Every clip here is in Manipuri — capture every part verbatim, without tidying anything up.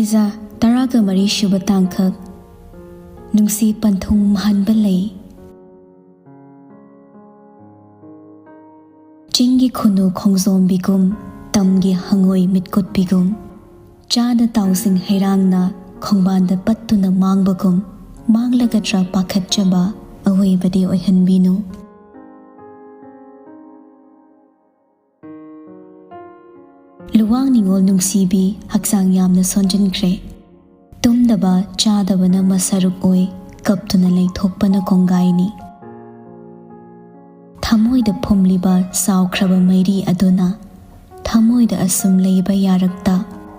ꯖ ꯇꯔꯥꯒ ꯃꯔꯤ ꯁꯨꯕ ꯇꯥꯡꯀꯛ꯫ ꯅꯨꯡꯁꯤ ꯄꯟꯊꯨꯡ ꯃꯍꯟꯕ ꯂꯩ꯫ ꯆꯤꯡꯒꯤ ꯈꯨꯅꯨ ꯈꯣꯡꯖꯣꯝꯕꯤꯒꯨꯝ, ꯇꯝꯒꯤ ꯍꯪꯉꯣꯏ ꯃꯤꯠꯀꯨꯠꯄꯤꯒꯨꯝ, ꯆꯥꯗ ꯇꯥꯎꯁꯤꯡ ꯍꯩꯔꯥꯡꯅ ꯈꯣꯡꯕꯥꯟꯗ ꯄꯠꯇꯨꯅ ꯃꯥꯡꯕꯒꯨꯝ, ꯃꯥꯡꯂꯒꯗ꯭ꯔꯥ ꯄꯥꯈꯠꯆꯕ ꯑꯋꯣꯏꯕꯗꯤ ꯑꯣꯏꯍꯟꯕꯤꯅꯨ꯫ ꯂꯨꯋꯥꯡ ꯅꯤꯉꯣꯜ ꯅꯨꯡꯁꯤꯕꯤ ꯍꯛꯆꯥꯡ ꯌꯥꯝꯅ ꯁꯣꯟꯖꯤꯟꯈ꯭ꯔꯦ꯫ ꯇꯨꯝꯗꯕ ꯆꯥꯗꯕꯅ ꯃꯁꯥꯔꯨꯛ ꯑꯣꯏ, ꯀꯞꯇꯨꯅ ꯂꯩꯊꯣꯛꯄꯅ ꯀꯣꯡꯒꯥꯏꯅꯤ꯫ ꯊꯃꯣꯏꯗ ꯐꯨꯝꯂꯤꯕ ꯆꯥꯎꯈ꯭ꯔꯕ ꯃꯩꯔꯤ ꯑꯗꯨꯅ ꯊꯃꯣꯏꯗ ꯑꯁꯨꯝ ꯂꯩꯕ ꯌꯥꯔꯛꯇ,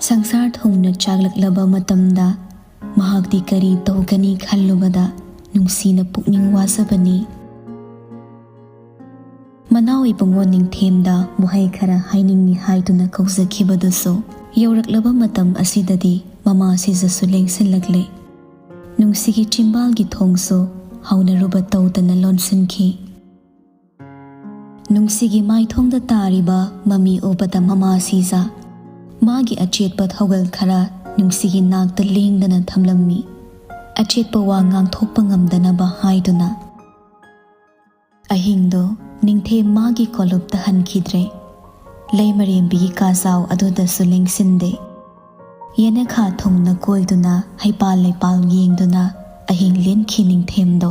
ꯁꯪꯁꯥꯔ ꯊꯨꯡꯅ ꯆꯥꯛꯂꯛꯂꯕ ꯃꯇꯝꯗ ꯃꯍꯥꯛꯇꯤ ꯀꯔꯤ ꯇꯧꯒꯅꯤ ꯈꯜꯂꯨꯕꯗ ꯅꯨꯡꯁꯤꯅ ꯄꯨꯛꯅꯤꯡ ꯋꯥꯖꯕꯅꯤ꯫ ꯃꯅꯥꯎ ꯏꯕꯨꯡꯉꯣ ꯅꯤꯡꯊꯦꯝꯗ ꯋꯥꯍꯩ ꯈꯔ ꯍꯥꯏꯅꯤꯡꯏ ꯍꯥꯏꯗꯨꯅ ꯀꯧꯖꯈꯤꯕꯗꯨꯁꯨ ꯌꯧꯔꯛꯂꯕ ꯃꯇꯝ ꯑꯁꯤꯗꯗꯤ ꯃꯃꯥ ꯁꯤꯖꯁꯨ ꯂꯦꯡꯁꯤꯜꯂꯛꯂꯦ꯫ ꯅꯨꯡꯁꯤꯒꯤ ꯆꯤꯝꯕꯥꯜꯒꯤ ꯊꯣꯡꯁꯨ ꯍꯧꯅꯔꯨꯕ ꯇꯧꯗꯅ ꯂꯣꯟꯁꯤꯟꯈꯤ꯫ ꯅꯨꯡꯁꯤꯒꯤ ꯃꯥꯏꯊꯣꯡꯗ ꯇꯥꯔꯤꯕ ꯃꯃꯤ ꯎꯕꯗ ꯃꯃꯥ ꯁꯤꯖ ꯃꯥꯒꯤ ꯑꯆꯦꯠꯄ ꯊꯧꯒꯜ ꯈꯔ ꯅꯨꯡꯁꯤꯒꯤ ꯅꯥꯛꯇ ꯂꯦꯡꯗꯅ ꯊꯝꯂꯝꯃꯤ꯫ ꯑꯆꯦꯠꯄ ꯋꯥ ꯉꯥꯡꯊꯣꯛꯄ ꯉꯝꯗꯅꯕ ꯍꯥꯏꯗꯨꯅ꯫ ꯑꯍꯤꯡꯗꯣ ꯅꯤꯡꯊꯦꯝ ꯃꯥꯒꯤ ꯀꯣꯂꯨꯞꯇ ꯍꯟꯈꯤꯗ꯭ꯔꯦ꯫ ꯂꯩꯃꯔꯦꯝꯕꯤꯒꯤ ꯀꯥꯖꯥꯎ ꯑꯗꯨꯗꯁꯨ ꯂꯦꯡꯁꯤꯟꯗꯦ꯫ ꯌꯦꯅꯈꯥ ꯊꯨꯡꯅ ꯀꯣꯏꯗꯨꯅ ꯍꯩꯄꯥꯜ ꯂꯩꯄꯥꯜ ꯌꯦꯡꯗꯨꯅ ꯑꯍꯤꯡ ꯂꯦꯟꯈꯤ ꯅꯤꯡꯊꯦꯝꯗꯣ꯫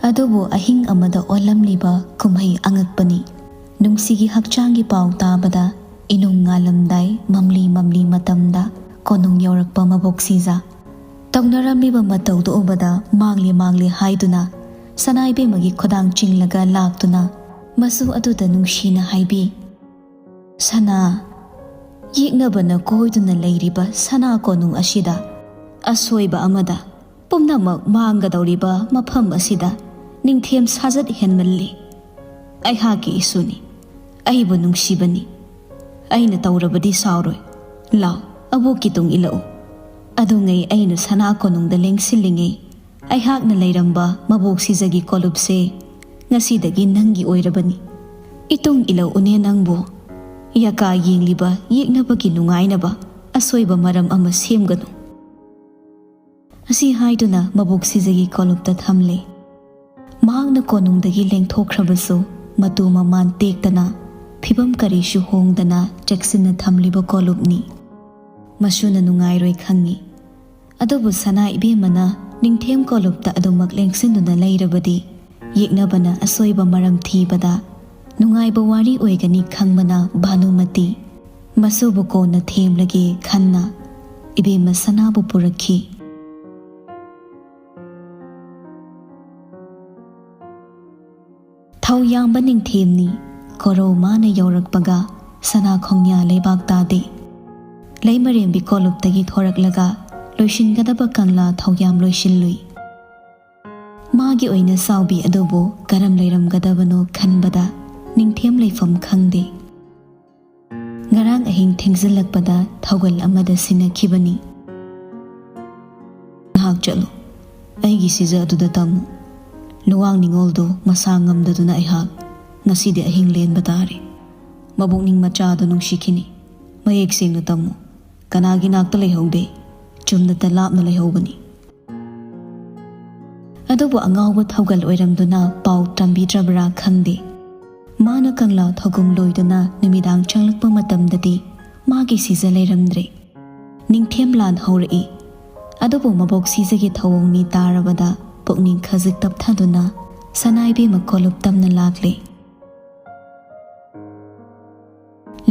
ꯑꯗꯨꯕꯨ ꯑꯍꯤꯡ ꯑꯃꯗ ꯑꯣꯜꯂꯝꯂꯤꯕ ꯀꯨꯝꯍꯩ ꯑꯉꯛꯄꯅꯤ꯫ ꯅꯨꯡꯁꯤꯒꯤ ꯍꯛꯆꯥꯡꯒꯤ ꯄꯥꯎ ꯇꯥꯕꯗ ꯏꯅꯨꯡ ꯉꯥꯜꯂꯝꯗꯥꯏ ꯃꯝꯂꯤ ꯃꯝꯂꯤ ꯃꯇꯝꯗ ꯀꯣꯅꯨꯡ ꯌꯧꯔꯛꯄ ꯃꯕꯣꯛ ꯁꯤꯖ꯫ ꯇꯧꯅꯔꯝꯃꯤꯕ ꯃꯇꯧꯗꯨ ꯎꯕꯗ ꯃꯥꯡꯂꯦ ꯃꯥꯡꯂꯦ ꯍꯥꯏꯗꯨꯅ ꯁꯅꯥꯏꯕꯦꯝꯃꯒꯤ ꯈꯨꯗꯥꯡ ꯆꯤꯡꯂꯒ ꯂꯥꯛꯇꯨꯅ ꯃꯆꯨ ꯑꯗꯨꯗ ꯅꯨꯡꯁꯤꯅ ꯍꯥꯏꯕꯤ, "ꯁꯅꯥ, ꯌꯦꯛꯅꯕꯅ ꯀꯣꯏꯗꯨꯅ ꯂꯩꯔꯤꯕ ꯁꯅꯥ ꯀꯣꯅꯨꯡ ꯑꯁꯤꯗ ꯑꯁꯣꯏꯕ ꯑꯃꯗ ꯄꯨꯝꯅꯃꯛ ꯃꯥꯡꯒꯗꯧꯔꯤꯕ ꯃꯐꯝ ꯑꯁꯤꯗ ꯅꯤꯡꯊꯦꯝ ꯁꯥꯖꯠ ꯍꯦꯟꯃꯜꯂꯤ꯫ ꯑꯩꯍꯥꯛꯀꯤ ꯏꯁꯨꯅꯤ, ꯑꯩꯕꯨ ꯅꯨꯡꯁꯤꯕꯅꯤ꯫ ꯑꯩꯅ ꯇꯧꯔꯕꯗꯤ ꯁꯥꯎꯔꯣꯏ꯫ ꯂꯥꯎ, ꯑꯕꯣꯛꯀꯤ ꯇꯨꯡ ꯏꯜꯂꯛꯎ꯫ ꯑꯗꯨꯉꯩ ꯑꯩꯅ ꯁꯅꯥ ꯀꯣꯅꯨꯡꯗ ꯂꯦꯡꯁꯤꯜꯂꯤꯉꯩ ꯑꯩꯍꯥꯛꯅ ꯂꯩꯔꯝꯕ ꯃꯕꯣꯛ ꯁꯤꯖꯒꯤ ꯀꯣꯂꯨꯞꯁꯦ ꯉꯁꯤꯗꯒꯤ ꯅꯪꯒꯤ ꯑꯣꯏꯔꯕꯅꯤ꯫ ꯏꯇꯨꯡ ꯏꯜꯂꯛꯎꯅꯦ ꯅꯪꯕꯨ꯫ ꯌꯥꯀꯥ ꯌꯦꯡꯂꯤꯕ ꯌꯦꯛꯅꯕꯒꯤ ꯅꯨꯡꯉꯥꯏꯅꯕ ꯑꯁꯣꯏꯕ ꯃꯔꯝ ꯑꯃ ꯁꯦꯝꯒꯅꯨ꯫ ꯑꯁꯤ ꯍꯥꯏꯗꯨꯅ ꯃꯕꯣꯛ ꯁꯤꯖꯒꯤ ꯀꯣꯂꯨꯞꯇ ꯊꯝꯂꯦ꯫ ꯃꯍꯥꯛꯅ ꯀꯣꯅꯨꯡꯗꯒꯤ ꯂꯦꯡꯊꯣꯛꯈ꯭ꯔꯕꯁꯨ, ꯃꯇꯨ ꯃꯃꯥꯟ ꯇꯦꯛꯇꯅ, ꯐꯤꯕꯝ ꯀꯔꯤꯁꯨ ꯍꯣꯡꯗꯅ ꯆꯦꯛꯁꯤꯟꯅ ꯊꯝꯂꯤꯕ ꯀꯣꯂꯨꯞꯅꯤ꯫ ꯃꯁꯨꯅ ꯅꯨꯡꯉꯥꯏꯔꯣꯏ ꯈꯪꯏ꯫ ꯑꯗꯨꯕꯨ ꯁꯅꯥ ꯏꯕꯦꯝꯃꯅ ꯅꯤꯡꯊꯦꯝ ꯀꯣꯂꯨꯞꯇ ꯑꯗꯨꯃꯛ ꯂꯦꯡꯁꯤꯟꯗꯨꯅ ꯂꯩꯔꯕꯗꯤ, ꯌꯦꯛꯅꯕꯅ ꯑꯁꯣꯏꯕ ꯃꯔꯝ ꯊꯤꯕꯗ ꯅꯨꯡꯉꯥꯏꯕ ꯋꯥꯔꯤ ꯑꯣꯏꯒꯅꯤ ꯈꯪꯕꯅ ꯚꯥꯅꯨꯃꯇꯤ ꯃꯁꯨꯕꯨ ꯀꯣꯟꯅ ꯊꯦꯝꯂꯒꯦ ꯈꯟꯅ ꯏꯕꯦꯝꯃ ꯁꯅꯥꯕꯨ ꯄꯨꯔꯛꯈꯤ꯫ ꯊꯧꯌꯥꯝꯕ ꯅꯤꯡꯊꯦꯝꯅꯤ꯫ ꯀꯣꯔꯧ ꯃꯥꯅ ꯌꯧꯔꯛꯄꯒ ꯁꯅꯥ ꯈꯣꯡꯌꯥ ꯂꯩꯕꯥꯛ ꯇꯥꯗꯦ꯫ ꯂꯩꯃꯔꯦꯝꯕꯤ ꯀꯣꯂꯨꯞꯇꯒꯤ ꯊꯣꯔꯛꯂꯒ ꯂꯣꯏꯁꯤꯟꯒꯗꯕ ꯀꯪꯂꯥ ꯊꯧꯌꯥꯝ ꯂꯣꯏꯁꯤꯜꯂꯨꯏ꯫ ꯃꯥꯒꯤ ꯑꯣꯏꯅ ꯁꯥꯎꯕꯤ ꯑꯗꯨꯕꯨ ꯀꯔꯝ ꯂꯩꯔꯝꯒꯗꯕꯅꯣ ꯈꯟꯕꯗ ꯅꯤꯡꯊꯦꯝ ꯂꯩꯐꯝ ꯈꯪꯗꯦ꯫ ꯉꯔꯥꯡ ꯑꯍꯤꯡ ꯊꯦꯡꯖꯤꯜꯂꯛꯄꯗ ꯊꯧꯒꯜ ꯑꯃꯗ ꯁꯤꯟꯅꯈꯤꯕꯅꯤ꯫ ꯉꯥꯏꯍꯥꯛ ꯆꯠꯂꯨ, ꯑꯩꯒꯤ ꯁꯤꯖ ꯑꯗꯨꯗ ꯇꯝꯃꯨ꯫ ꯂꯨꯋꯥꯡ ꯅꯤꯉꯣꯜꯗꯨ ꯃꯁꯥ ꯉꯝꯗꯗꯨꯅ ꯑꯩꯍꯥꯛ ꯉꯁꯤꯗꯤ ꯑꯍꯤꯡ ꯂꯦꯟꯕ ꯇꯥꯔꯦ꯫ ꯃꯕꯨꯛꯅꯤꯡ ꯃꯆꯥꯗꯨ ꯅꯨꯡꯁꯤꯈꯤꯅꯤ꯫ ꯃꯌꯦꯛ ꯁꯦꯡꯅ ꯇꯝꯃꯨ꯫ ꯀꯅꯥꯒꯤ ꯅꯥꯛꯇ ꯂꯩꯍꯧꯗꯦ, ꯆꯨꯝꯅꯇ ꯂꯥꯞꯅ ꯂꯩꯍꯧꯕꯅꯤ꯫ ꯑꯗꯨꯕꯨ ꯑꯉꯥꯎꯕ ꯊꯧꯒꯜ ꯑꯣꯏꯔꯝꯗꯨꯅ ꯄꯥꯎ ꯇꯝꯕꯤꯗ꯭ꯔꯕ꯭ꯔꯥ ꯈꯪꯗꯦ꯫ ꯃꯥꯅ ꯀꯪꯂꯥ ꯊꯧꯒꯨꯝ ꯂꯣꯏꯗꯨꯅ ꯅꯨꯃꯤꯗꯥꯡ ꯆꯪꯂꯛꯄ ꯃꯇꯝꯗꯗꯤ ꯃꯥꯒꯤ ꯁꯤꯖ ꯂꯩꯔꯝꯗ꯭ꯔꯦ꯫ ꯅꯤꯡꯊꯦꯝ ꯂꯥꯟ ꯍꯧꯔꯛꯏ꯫ ꯑꯗꯨꯕꯨ ꯃꯕꯣꯛ ꯁꯤꯖꯒꯤ ꯊꯧꯑꯣꯡ ꯃꯤ ꯇꯥꯔꯕꯗ ꯄꯨꯛꯅꯤꯡ ꯈꯖꯤꯛ ꯇꯞꯊꯗꯨꯅ ꯁꯅꯥꯏꯕꯦꯝꯃ ꯀꯣꯂꯨꯞ ꯇꯝꯅ ꯂꯥꯛꯂꯦ꯫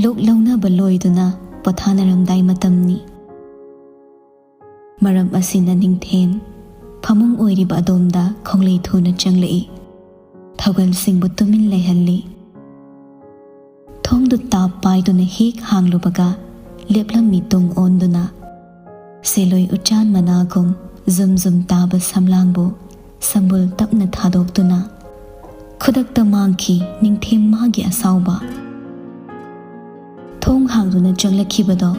ꯂꯣꯛ ꯂꯧꯅꯕ ꯂꯣꯏꯗꯨꯅ ꯄꯣꯊꯥꯅꯔꯝꯗꯥꯏ ꯃꯇꯝꯅꯤ꯫ ꯃꯔꯝ ꯑꯁꯤꯅ ꯅꯤꯡꯊꯦꯝ ꯐꯃꯨꯡ ꯑꯣꯏꯔꯤꯕ ꯑꯗꯣꯝꯗ ꯈꯣꯡꯂꯩ ꯊꯨꯅ ꯆꯪꯂꯛꯏ꯫ ꯊꯧꯒꯜꯁꯤꯡꯕꯨ ꯇꯨꯃꯤꯟ ꯂꯩꯍꯜꯂꯤ꯫ ꯊꯣꯡꯗꯨ ꯇꯥꯞ ꯄꯥꯏꯗꯨꯅ ꯍꯦꯛ ꯍꯥꯡꯂꯨꯕꯒ ꯂꯦꯞꯂꯝꯃꯤ ꯇꯨꯡ ꯑꯣꯟꯗꯨꯅ꯫ ꯁꯦꯂꯣꯏ ꯎꯆꯥꯟ ꯃꯅꯥꯒꯨꯝ ꯖꯨꯝ ꯖꯨꯝ ꯇꯥꯕ ꯁꯝꯂꯥꯡꯕꯨ ꯁꯝꯕꯨꯜ ꯇꯞꯅ ꯊꯥꯗꯣꯛꯇꯨꯅ ꯈꯨꯗꯛꯇ ꯃꯥꯡꯈꯤ ꯅꯤꯡꯊꯦꯝ ꯃꯥꯒꯤ ꯑꯁꯥꯎꯕ꯫ ꯊꯣꯡ ꯍꯥꯡꯗꯨꯅ ꯆꯪꯂꯛꯈꯤꯕꯗꯣ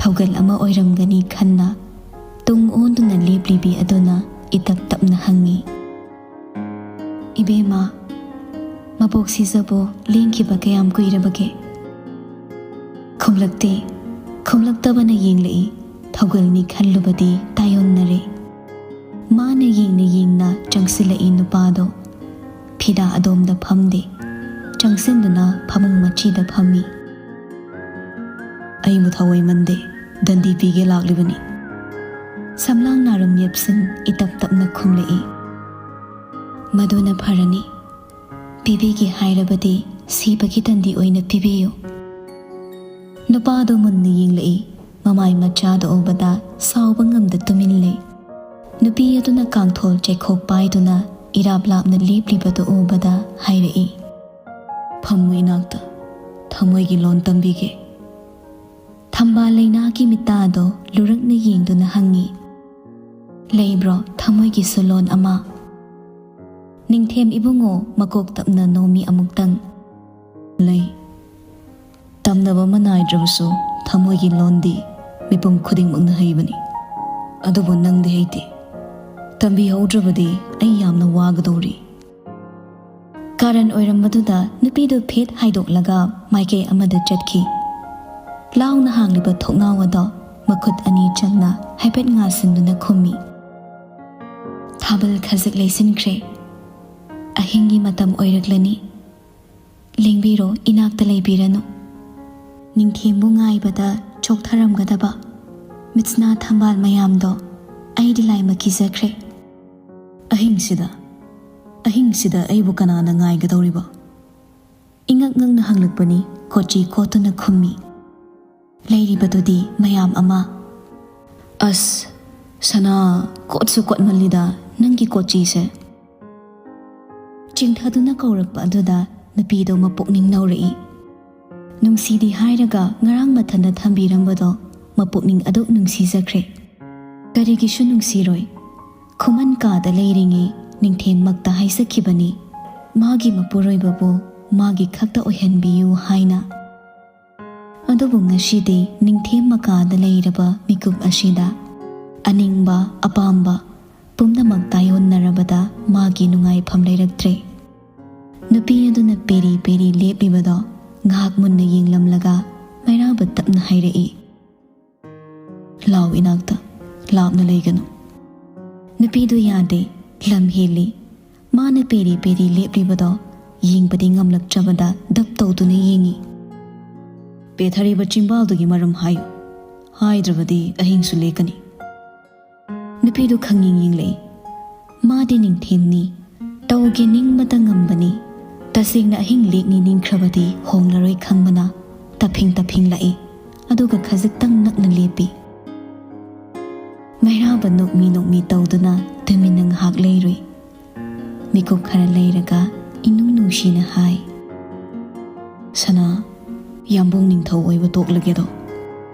ꯊꯧꯒꯜ ꯑꯃ ꯑꯣꯏꯔꯝꯒꯅꯤ ꯈꯟꯅ ꯇꯨꯡ ꯑꯣꯟꯗꯨꯅ ꯂꯦꯞꯂꯤꯕꯤ ꯑꯗꯨꯅ ꯏꯇꯞ ꯇꯞꯅ ꯍꯪꯉꯤ, "ꯏꯕꯦꯝꯃ, ꯃꯕꯣꯛ ꯁꯤꯖꯕꯨ ꯂꯦꯡꯈꯤꯕ ꯀꯌꯥꯝ ꯀꯨꯏꯔꯕꯒꯦ?" ꯈꯨꯝꯂꯛꯇꯦ꯫ ꯈꯨꯝꯂꯛꯇꯕꯅ ꯌꯦꯡꯂꯛꯏ꯫ ꯊꯧꯒꯜꯅꯤ ꯈꯜꯂꯨꯕꯗꯤ ꯇꯥꯏꯑꯣꯟꯅꯔꯦ꯫ ꯃꯥꯅ ꯌꯦꯡꯅ ꯌꯦꯡꯅ ꯆꯪꯁꯤꯜꯂꯛꯏ ꯅꯨꯄꯥꯗꯣ꯫ ꯐꯤꯗꯥ ꯑꯗꯣꯝꯗ ꯐꯝꯗꯦ꯫ ꯆꯪꯁꯤꯟꯗꯨꯅ ꯐꯃꯨꯡ ꯃꯆꯤꯗ ꯐꯝꯃꯤ꯫ "ꯑꯩꯕꯨ ꯊꯋꯥꯏ ꯃꯟꯗꯦ, ꯗꯟꯗꯤ ꯄꯤꯒꯦ ꯂꯥꯛꯂꯤꯕꯅꯤ꯫" ꯁꯝꯂꯥꯡ ꯅꯥꯔꯝ ꯌꯦꯞꯁꯤꯟ ꯏꯇꯞ ꯇꯞꯅ ꯈꯨꯝꯂꯛꯏ꯫ "ꯃꯗꯨꯅ ꯐꯔꯅꯤ꯫ ꯄꯤꯕꯤꯒꯦ ꯍꯥꯏꯔꯕꯗꯤ ꯁꯤꯕꯒꯤ ꯗꯟꯗꯤ ꯑꯣꯏꯅ ꯄꯤꯕꯤꯌꯨ꯫" ꯅꯨꯄꯥꯗꯣ ꯃꯨꯟꯅ ꯌꯦꯡꯂꯛꯏ꯫ ꯃꯃꯥꯏ ꯃꯆꯥꯗ ꯎꯕꯗ ꯁꯥꯎꯕ ꯉꯝꯗ ꯇꯨꯃꯤꯟ ꯂꯩ꯫ ꯅꯨꯄꯤ ꯑꯗꯨꯅ ꯀꯥꯡꯊꯣꯜ ꯆꯩꯈꯣꯛ ꯄꯥꯏꯗꯨꯅ ꯏꯔꯥꯞ ꯂꯥꯞꯅ ꯂꯦꯞꯂꯤꯕꯗꯨ ꯎꯕꯗ ꯍꯥꯏꯔꯛꯏ꯫ "ꯐꯝꯃꯨ ꯏꯅꯥꯛꯇ, ꯊꯃꯣꯏꯒꯤ ꯂꯣꯟ ꯇꯝꯕꯤꯒꯦ꯫" ꯊꯝꯕꯥꯜ ꯂꯩꯅꯥꯒꯤ ꯃꯤꯇꯥꯗꯣ ꯂꯨꯔꯛꯅ ꯌꯦꯡꯗꯨꯅ ꯍꯪꯉꯤ꯫ "ꯂꯩꯕ꯭ꯔꯣ ꯊꯃꯣꯏꯒꯤꯁꯨ ꯂꯣꯟ ꯑꯃ?" ꯅꯤꯡꯊꯦꯝ ꯏꯕꯨꯡꯉꯣ ꯃꯀꯣꯛ ꯇꯞꯅ ꯅꯣꯝꯃꯤ ꯑꯃꯨꯛꯇꯪ꯫ "ꯂꯩ꯫ ꯇꯝꯅꯕ ꯑꯃ ꯅꯥꯏꯗ꯭ꯔꯕꯁꯨ ꯊꯃꯣꯏꯒꯤ ꯂꯣꯟꯗꯤ ꯃꯤꯄꯨꯝ ꯈꯨꯗꯤꯡꯃꯛꯅ ꯍꯩꯕꯅꯤ꯫ ꯑꯗꯨꯕꯨ ꯅꯪꯗꯤ ꯍꯩꯇꯦ꯫ ꯇꯝꯕꯤꯍꯧꯗ꯭ꯔꯕꯗꯤ ꯑꯩ ꯌꯥꯝꯅ ꯋꯥꯒꯗꯧꯔꯤ꯫" ꯀꯥꯔꯟ ꯑꯣꯏꯔꯝꯕꯗꯨꯗ ꯅꯨꯄꯤꯗꯨ ꯐꯦꯠ ꯍꯥꯏꯗꯣꯛꯂꯒ ꯃꯥꯏꯀꯩ ꯑꯃꯗ ꯆꯠꯈꯤ꯫ ꯂꯥꯎꯅ ꯍꯥꯡꯂꯤꯕ ꯊꯣꯡꯅꯥꯎ ꯑꯗꯣ ꯃꯈꯨꯠ ꯑꯅꯤ ꯆꯪꯅ ꯍꯥꯏꯐꯦꯠ ꯉꯥꯁꯤꯟꯗꯨꯅ ꯈꯨꯝꯃꯤ꯫ "ꯊꯥꯕꯜ ꯈꯖꯤꯛ ꯂꯩꯁꯤꯟꯈ꯭ꯔꯦ꯫ ꯑꯍꯤꯡꯒꯤ ꯃꯇꯝ ꯑꯣꯏꯔꯛꯂꯅꯤ꯫ ꯂꯦꯡꯕꯤꯔꯣ, ꯏꯅꯥꯛꯇ ꯂꯩꯕꯤꯔꯅꯨ꯫" ꯅꯤꯡꯊꯦꯝꯕꯨ ꯉꯥꯏꯕꯗ ꯆꯣꯛꯊꯔꯝꯒꯗꯕ ꯃꯤꯠꯁꯅꯥ ꯊꯝꯕꯥꯜ ꯃꯌꯥꯝꯗꯣ ꯑꯩꯗꯤ ꯂꯥꯏꯃꯛ ꯀꯤꯖꯈ꯭ꯔꯦ꯫ "ꯑꯍꯤꯡꯁꯤꯗ, ꯑꯍꯤꯡꯁꯤꯗ ꯑꯩꯕꯨ ꯀꯅꯥꯅ ꯉꯥꯏꯒꯗꯧꯔꯤꯕ?" ꯏꯉꯛ ꯉꯛꯅ ꯍꯪꯂꯛꯄꯅꯤ꯫ ꯀꯣꯆꯤ ꯀꯣꯠꯇꯨꯅ ꯈꯨꯝꯃꯤ꯫ "ꯂꯩꯔꯤꯕꯗꯨꯗꯤ ꯃꯌꯥꯝ ꯑꯃ꯫" "ꯑꯁ, ꯁꯅꯥ, ꯀꯣꯠꯁꯨ ꯀꯣꯠꯃꯜꯂꯤꯗ ꯅꯪꯒꯤ ꯀꯣꯆꯤꯁꯦ꯫" ꯆꯤꯡꯊꯗꯨꯅ ꯀꯧꯔꯛꯄ ꯑꯗꯨꯗ ꯅꯨꯄꯤꯗꯣ ꯃꯄꯨꯛꯅꯤꯡ ꯅꯧꯔꯛꯏ꯫ ꯅꯨꯡꯁꯤꯗꯤ ꯍꯥꯏꯔꯒ ꯉꯔꯥꯡ ꯃꯊꯟꯇ ꯊꯝꯕꯤꯔꯝꯕꯗꯣ ꯃꯄꯨꯛꯅꯤꯡ ꯑꯗꯨꯛ ꯅꯨꯡꯁꯤꯖꯈ꯭ꯔꯦ꯫ ꯀꯔꯤꯒꯤꯁꯨ ꯅꯨꯡꯁꯤꯔꯣꯏ? ꯈꯨꯃꯟ ꯀꯥꯗ ꯂꯩꯔꯤꯉꯩ ꯅꯤꯡꯊꯦꯝꯃꯛꯇ ꯍꯥꯏꯖꯈꯤꯕꯅꯤ, ꯃꯥꯒꯤ ꯃꯄꯨꯔꯣꯏꯕꯕꯨ ꯃꯥꯒꯤ ꯈꯛꯇ ꯑꯣꯏꯍꯟꯕꯤꯌꯨ ꯍꯥꯏꯅ꯫ ꯑꯗꯨꯕꯨ ꯉꯁꯤꯗꯤ ꯅꯤꯡꯊꯦꯝ ꯃꯀꯥꯗ ꯂꯩꯔꯕ ꯃꯤꯀꯨꯞ ꯑꯁꯤꯗ ꯑꯅꯤꯡꯕ, ꯑꯄꯥꯝꯕ ꯄꯨꯝꯅꯃꯛ ꯇꯥꯏꯑꯣꯟꯅꯔꯕꯗ ꯃꯥꯒꯤ ꯅꯨꯡꯉꯥꯏꯐꯝ ꯂꯩꯔꯛꯇ꯭ꯔꯦ꯫ ꯅꯨꯄꯤ ꯑꯗꯨꯅ ꯄꯦꯔꯤ ꯄꯦꯔꯤ ꯂꯦꯞꯂꯤꯕꯗꯣ ꯉꯥꯏꯍꯥꯛ ꯃꯨꯟꯅ ꯌꯦꯡꯂꯝꯂꯒ ꯃꯩꯔꯥꯕ ꯇꯞꯅ ꯍꯥꯏꯔꯛꯏ, "ꯂꯥꯎ ꯏꯅꯥꯛꯇ, ꯂꯥꯞꯅ ꯂꯩꯒꯅꯨ꯫" ꯅꯨꯄꯤꯗꯨ ꯌꯥꯗꯦ, ꯂꯝ ꯍꯦꯜꯂꯤ꯫ ꯃꯥꯅ ꯄꯦꯔꯤ ꯄꯦꯔꯤ ꯂꯦꯞꯂꯤꯕꯗꯣ ꯌꯦꯡꯕꯗꯤ ꯉꯝꯂꯛꯇ꯭ꯔꯕꯗ ꯗꯞ ꯇꯧꯗꯨꯅ ꯌꯦꯡꯉꯤ꯫ "ꯄꯦꯊꯔꯤꯕ ꯆꯤꯝꯕꯥꯜꯗꯨꯒꯤ ꯃꯔꯝ ꯍꯥꯏꯌꯨ, ꯍꯥꯏꯗ꯭ꯔꯕꯗꯤ ꯑꯍꯤꯡꯁꯨ ꯂꯦꯛꯀꯅꯤ꯫" ꯅꯨꯄꯤꯗꯨ ꯈꯪꯌꯦꯡ ꯌꯦꯡꯂꯛꯏ꯫ ꯃꯥꯗꯤ ꯅꯤꯡꯊꯦꯝꯅꯤ, ꯇꯧꯒꯦ ꯅꯤꯡꯕꯇ ꯉꯝꯕꯅꯤ꯫ ꯇꯁꯦꯡꯅ ꯑꯍꯤꯡ ꯂꯦꯛꯅꯤ ꯅꯤꯡꯈ꯭ꯔꯕꯗꯤ ꯍꯣꯡꯂꯔꯣꯏ ꯈꯪꯕꯅ ꯇꯞꯐꯤꯡ ꯇꯞꯐꯤꯡ ꯂꯥꯛꯏ, ꯑꯗꯨꯒ ꯈꯖꯤꯛꯇꯪ ꯅꯛꯅ ꯂꯦꯞꯄꯤ꯫ ꯃꯩꯔꯥꯕ ꯅꯣꯛꯃꯤ ꯅꯣꯛꯃꯤ ꯇꯧꯗꯨꯅ ꯇꯨꯃꯤꯟꯅ ꯉꯥꯏꯍꯥꯛ ꯂꯩꯔꯨꯏ꯫ ꯃꯤꯀꯨꯞ ꯈꯔ ꯂꯩꯔꯒ ꯏꯅꯨꯡ ꯅꯨꯡꯁꯤꯅ ꯍꯥꯏ, "ꯁꯅꯥ, ꯌꯥꯝꯕꯨꯡ ꯅꯤꯡꯊꯧ ꯑꯣꯏꯕ ꯇꯣꯛꯂꯒꯦꯗꯣ?"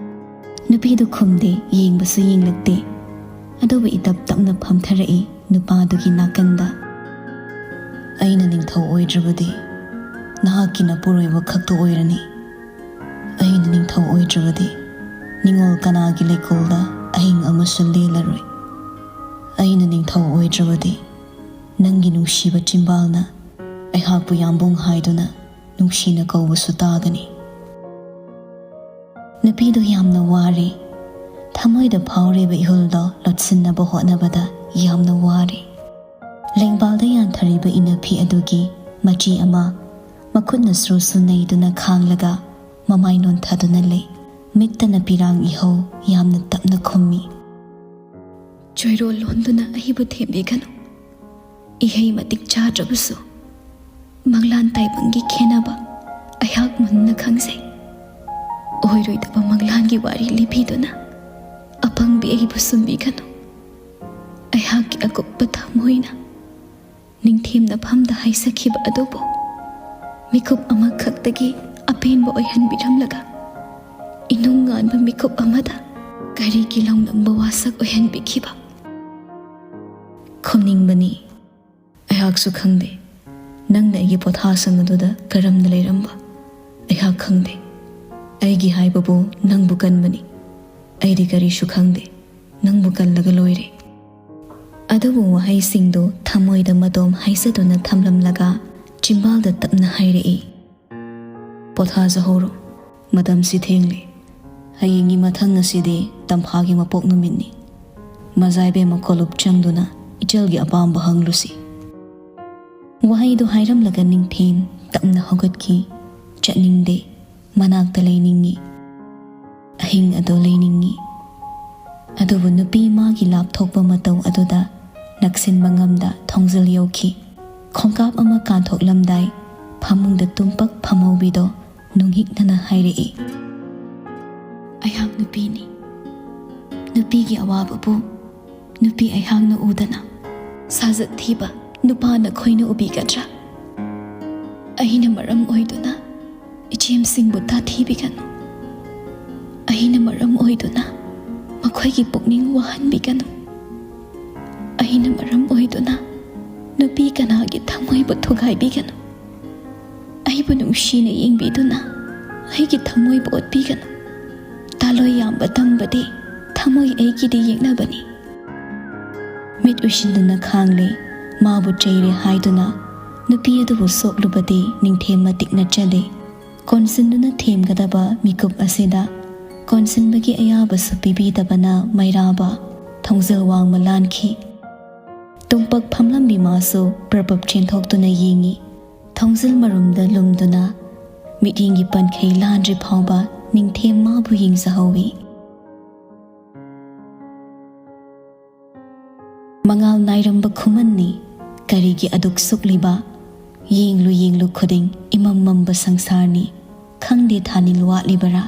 ꯅꯨꯄꯤꯗꯨ ꯈꯨꯝꯗꯦ, ꯌꯦꯡꯕꯁꯨ ꯌꯦꯡꯂꯛꯇꯦ꯫ ꯑꯗꯨꯕꯨ ꯏꯇꯞ ꯇꯞꯅ ꯐꯝꯊꯔꯛꯏ ꯅꯨꯄꯥꯗꯨꯒꯤ ꯅꯥꯀꯟꯗ꯫ "ꯑꯩꯅ ꯅꯤꯡꯊꯧ ꯑꯣꯏꯗ꯭ꯔꯕꯗꯤ ꯅꯍꯥꯛꯀꯤ ꯅꯄꯨꯔꯣꯏꯕ ꯈꯛꯇ ꯑꯣꯏꯔꯅꯤ꯫ ꯑꯩꯅ ꯅꯤꯡꯊꯧ ꯑꯣꯏꯗ꯭ꯔꯕꯗꯤ ꯅꯤꯡꯉꯣꯜ ꯀꯅꯥꯒꯤ ꯂꯩꯀꯣꯜꯗ ꯑꯍꯤꯡ ꯑꯃꯁꯨ ꯂꯦꯜꯂꯔꯣꯏ꯫ ꯑꯩꯅ ꯅꯤꯡꯊꯧ ꯑꯣꯏꯗ꯭ꯔꯕꯗꯤ ꯅꯪꯒꯤ ꯅꯨꯡꯁꯤꯕ ꯆꯤꯝꯕꯥꯜꯅ ꯑꯩꯍꯥꯛꯄꯨ ꯌꯥꯝꯕꯨꯡ ꯍꯥꯏꯗꯨꯅ ꯅꯨꯡꯁꯤꯅ ꯀꯧꯕꯁꯨ ꯇꯥꯒꯅꯤ꯫" ꯅꯨꯄꯤꯗꯨ ꯌꯥꯝꯅ ꯋꯥꯔꯦ꯫ ꯊꯃꯣꯏꯗ ꯐꯥꯎꯔꯤꯕ ꯏꯍꯨꯜꯗꯣ ꯂꯣꯠꯁꯤꯟꯅꯕ ꯍꯣꯠꯅꯕꯗ ꯌꯥꯝꯅ ꯋꯥꯔꯦ꯫ ꯂꯦꯡꯕꯥꯜꯗ ꯌꯥꯟꯊꯔꯤꯕ ꯏꯅꯐꯤ ꯑꯗꯨꯒꯤ ꯃꯆꯤ ꯑꯃ ꯃꯈꯨꯠꯅ ꯁ꯭ꯔꯨ ꯁ꯭ꯔꯨ ꯅꯩꯗꯨꯅ ꯈꯥꯡꯂꯒ ꯃꯃꯥꯏ ꯅꯣꯟꯊꯗꯨꯅ ꯂꯩ꯫ ꯃꯤꯠꯇꯅ ꯄꯤꯔꯥꯡ ꯏꯍꯧ ꯌꯥꯝꯅ ꯇꯞꯅ ꯈꯨꯝꯃꯤ꯫ "ꯆꯣꯏꯔꯣꯜ ꯂꯣꯟꯗꯨꯅ ꯑꯩꯕꯨ ꯊꯦꯝꯕꯤꯒꯅꯨ꯫ ꯏꯍꯩ ꯃꯇꯤꯛ ꯆꯥꯗ꯭ꯔꯕꯁꯨ ꯃꯪꯂꯥꯟ ꯇꯥꯏꯕꯪꯒꯤ ꯈꯦꯟꯅꯕ ꯑꯩꯍꯥꯛ ꯃꯨꯟꯅ ꯈꯪꯖꯩ꯫ ꯑꯣꯏꯔꯣꯏꯗꯕ ꯃꯪꯂꯥꯟꯒꯤ ꯋꯥꯔꯤ ꯂꯤꯕꯤꯗꯨꯅ ꯑꯄꯪꯕꯤ ꯑꯩꯕꯨ ꯁꯨꯝꯕꯤꯒꯅꯨ꯫ ꯑꯩꯍꯥꯛꯀꯤ ꯑꯀꯨꯞꯄ ꯊꯃꯣꯏꯅ ꯅꯤꯡꯊꯦꯝ ꯅꯐꯝꯗ ꯍꯥꯏꯖꯈꯤꯕ ꯑꯗꯨꯕꯨ ꯃꯤꯀꯨꯞ ꯑꯃꯈꯛꯇꯒꯤ ꯑꯄꯦꯟꯕ ꯑꯣꯏꯍꯟꯕꯤꯔꯝꯂꯒ ꯏꯅꯨꯡ ꯉꯥꯟꯕ ꯃꯤꯀꯨꯞ ꯑꯃꯗ ꯀꯔꯤꯒꯤ ꯂꯧꯅꯝꯕ ꯋꯥꯁꯛ ꯑꯣꯏꯍꯟꯕꯤꯈꯤꯕ?" ꯈꯨꯝꯅꯤꯡꯕꯅꯤ꯫ ꯑꯩꯍꯥꯛꯁꯨ ꯈꯪꯗꯦ ꯅꯪꯅ ꯑꯩꯒꯤ ꯄꯣꯊꯥꯁꯪ ꯑꯗꯨꯗ ꯀꯔꯝꯅ ꯂꯩꯔꯝꯕ꯫ ꯑꯩꯍꯥꯛ ꯈꯪꯗꯦ꯫ ꯑꯩꯒꯤ ꯍꯥꯏꯕꯕꯨ ꯅꯪꯕꯨ ꯀꯟꯕꯅꯤ꯫ ꯑꯩꯗꯤ ꯀꯔꯤꯁꯨ ꯈꯪꯗꯦ꯫ ꯅꯪꯕꯨ ꯀꯜꯂꯒ ꯂꯣꯏꯔꯦ꯫ ꯑꯗꯨꯕꯨ ꯋꯥꯍꯩꯁꯤꯡꯗꯨ ꯊꯃꯣꯏꯗ ꯃꯇꯣꯝ ꯍꯥꯏꯖꯗꯨꯅ ꯊꯝꯂꯝꯂꯒ ꯆꯤꯝꯕꯥꯜꯗ ꯇꯞꯅ ꯍꯥꯏꯔꯛꯏ, "ꯄꯣꯊꯥꯖꯍꯧꯔꯣ, ꯃꯇꯝꯁꯤ ꯊꯦꯡꯂꯦ꯫ "ꯍꯌꯦꯡꯒꯤ ꯃꯊꯪ ꯑꯁꯤꯗꯤ ꯇꯝꯐꯥꯒꯤ ꯃꯄꯣꯛ ꯅꯨꯃꯤꯠꯅꯤ꯫ ꯃꯖꯥꯏꯕꯦꯝꯃ ꯀꯣꯂꯨꯞ ꯆꯪꯗꯨꯅ ꯏꯆꯜꯒꯤ ꯑꯄꯥꯝꯕ ꯍꯪꯂꯨꯁꯤ꯫" ꯋꯥꯍꯩꯗꯨ ꯍꯥꯏꯔꯝꯂꯒ ꯅꯤꯡꯊꯦꯝ ꯇꯞꯅ ꯍꯧꯒꯠꯈꯤ꯫ ꯆꯠꯅꯤꯡꯗꯦ, ꯃꯅꯥꯛꯇ ꯂꯩꯅꯤꯡꯏ꯫ ꯑꯍꯤꯡ ꯑꯗꯨ ꯂꯩꯅꯤꯡꯏ꯫ ꯑꯗꯨꯕꯨ ꯅꯨꯄꯤ ꯃꯥꯒꯤ ꯂꯥꯞꯊꯣꯛꯄ ꯃꯇꯧ ꯑꯗꯨꯗ ꯅꯛꯁꯤꯟꯕ ꯉꯝꯗ ꯊꯣꯡꯖꯤꯜ ꯌꯧꯈꯤ꯫ ꯈꯣꯡꯀꯥꯞ ꯑꯃ ꯀꯥꯟꯊꯣꯛꯂꯝꯗꯥꯏ ꯐꯃꯨꯡꯗ ꯇꯨꯝꯄꯛ ꯐꯝꯍꯧꯕꯤꯗꯣ ꯅꯨꯡꯍꯤꯛꯅꯅ ꯍꯥꯏꯔꯛꯏ, "ꯑꯩꯍꯥꯛ ꯅꯨꯄꯤꯅꯤ꯫ ꯅꯨꯄꯤꯒꯤ ꯑꯋꯥꯕꯕꯨ ꯅꯨꯄꯤ ꯑꯩꯍꯥꯛꯅ ꯎꯗꯅ ꯁꯥꯖꯠ ꯊꯤꯕ ꯅꯨꯄꯥ ꯅꯈꯣꯏꯅ ꯎꯕꯤꯒꯗ꯭ꯔꯥ? ꯑꯩꯅ ꯃꯔꯝ ꯑꯣꯏꯗꯨꯅ ꯏꯆꯦꯝꯁꯤꯡꯕꯨ ꯇꯥꯊꯤꯕꯤꯒꯅꯨ꯫ ꯑꯩꯅ ꯃꯔꯝ ꯑꯣꯏꯗꯨꯅ ꯃꯈꯣꯏꯒꯤ ꯄꯨꯛꯅꯤꯡ ꯋꯥꯍꯟꯕꯤꯒꯅꯨ꯫ ꯑꯩꯅ ꯃꯔꯝ ꯑꯣꯏꯗꯨꯅ ꯅꯨꯄꯤ ꯀꯅꯥꯒꯤ ꯊꯃꯣꯏꯕꯨ ꯊꯨꯒꯥꯏꯕꯤꯒꯅꯨ꯫ ꯑꯩꯕꯨ ꯅꯨꯡꯁꯤꯅ ꯌꯦꯡꯕꯤꯗꯨꯅ ꯑꯩꯒꯤ ꯊꯃꯣꯏꯕꯨ ꯑꯣꯠꯄꯤꯒꯅꯨ꯫ ꯇꯥꯂꯣꯏ ꯌꯥꯝꯕ ꯇꯝꯕꯗꯤ ꯊꯃꯣꯏ ꯑꯩꯒꯤꯗꯤ ꯌꯦꯛꯅꯕꯅꯤ꯫" ꯃꯤꯠ ꯎꯏꯁꯤꯟꯗꯨꯅ ꯈꯥꯡꯂꯦ꯫ ꯃꯥꯕꯨ ꯆꯩꯔꯦ ꯍꯥꯏꯗꯨꯅ ꯅꯨꯄꯤ ꯑꯗꯨꯕꯨ ꯁꯣꯛꯂꯨꯕꯗꯤ ꯅꯤꯡꯊꯦꯝ ꯃꯇꯤꯛ ꯅꯠꯆꯗꯦ꯫ ꯀꯣꯟꯁꯤꯟꯗꯨꯅ ꯊꯦꯝꯒꯗꯕ ꯃꯤꯀꯨꯞ ꯑꯁꯤꯗ ꯀꯣꯟꯁꯤꯟꯕꯒꯤ ꯑꯌꯥꯕꯁꯨ ꯄꯤꯕꯤꯗꯕꯅ ꯃꯩꯔꯥꯕ ꯊꯣꯡꯖꯤꯜ ꯋꯥꯡꯃ ꯂꯥꯟꯈꯤ꯫ ꯇꯨꯝꯄꯛ ꯐꯝꯂꯝꯕꯤ ꯃꯥꯁꯨ ꯄ꯭ꯔꯄꯞ ꯆꯦꯟꯊꯣꯛꯇꯨꯅ ꯌꯦꯡꯏ꯫ ꯊꯣꯡꯖꯤꯜ ꯃꯔꯨꯝꯗ ꯂꯨꯝꯗꯨꯅ ꯃꯤꯠꯌꯦꯡꯒꯤ ꯄꯟꯈꯩ ꯂꯥꯟꯗ꯭ꯔꯤ ꯐꯥꯎꯕ ꯅꯤꯡꯊꯦꯝ ꯃꯥꯕꯨ ꯌꯦꯡꯖꯍꯧꯏ꯫ ꯃꯉꯥꯜ ꯅꯥꯏꯔꯝꯕ ꯈꯨꯃꯟꯅꯤ, ꯀꯔꯤꯒꯤ ꯑꯗꯨꯛ ꯁꯨꯛꯂꯤꯕ? ꯌꯦꯡꯂꯨ ꯌꯦꯡꯂꯨ ꯈꯨꯗꯤꯡ ꯏꯃꯝ ꯃꯝꯕ ꯁꯪꯁꯥꯔꯅꯤ, ꯈꯪꯗꯦ ꯊꯥꯅꯤꯜ ꯋꯥꯠꯂꯤꯕꯔꯥ?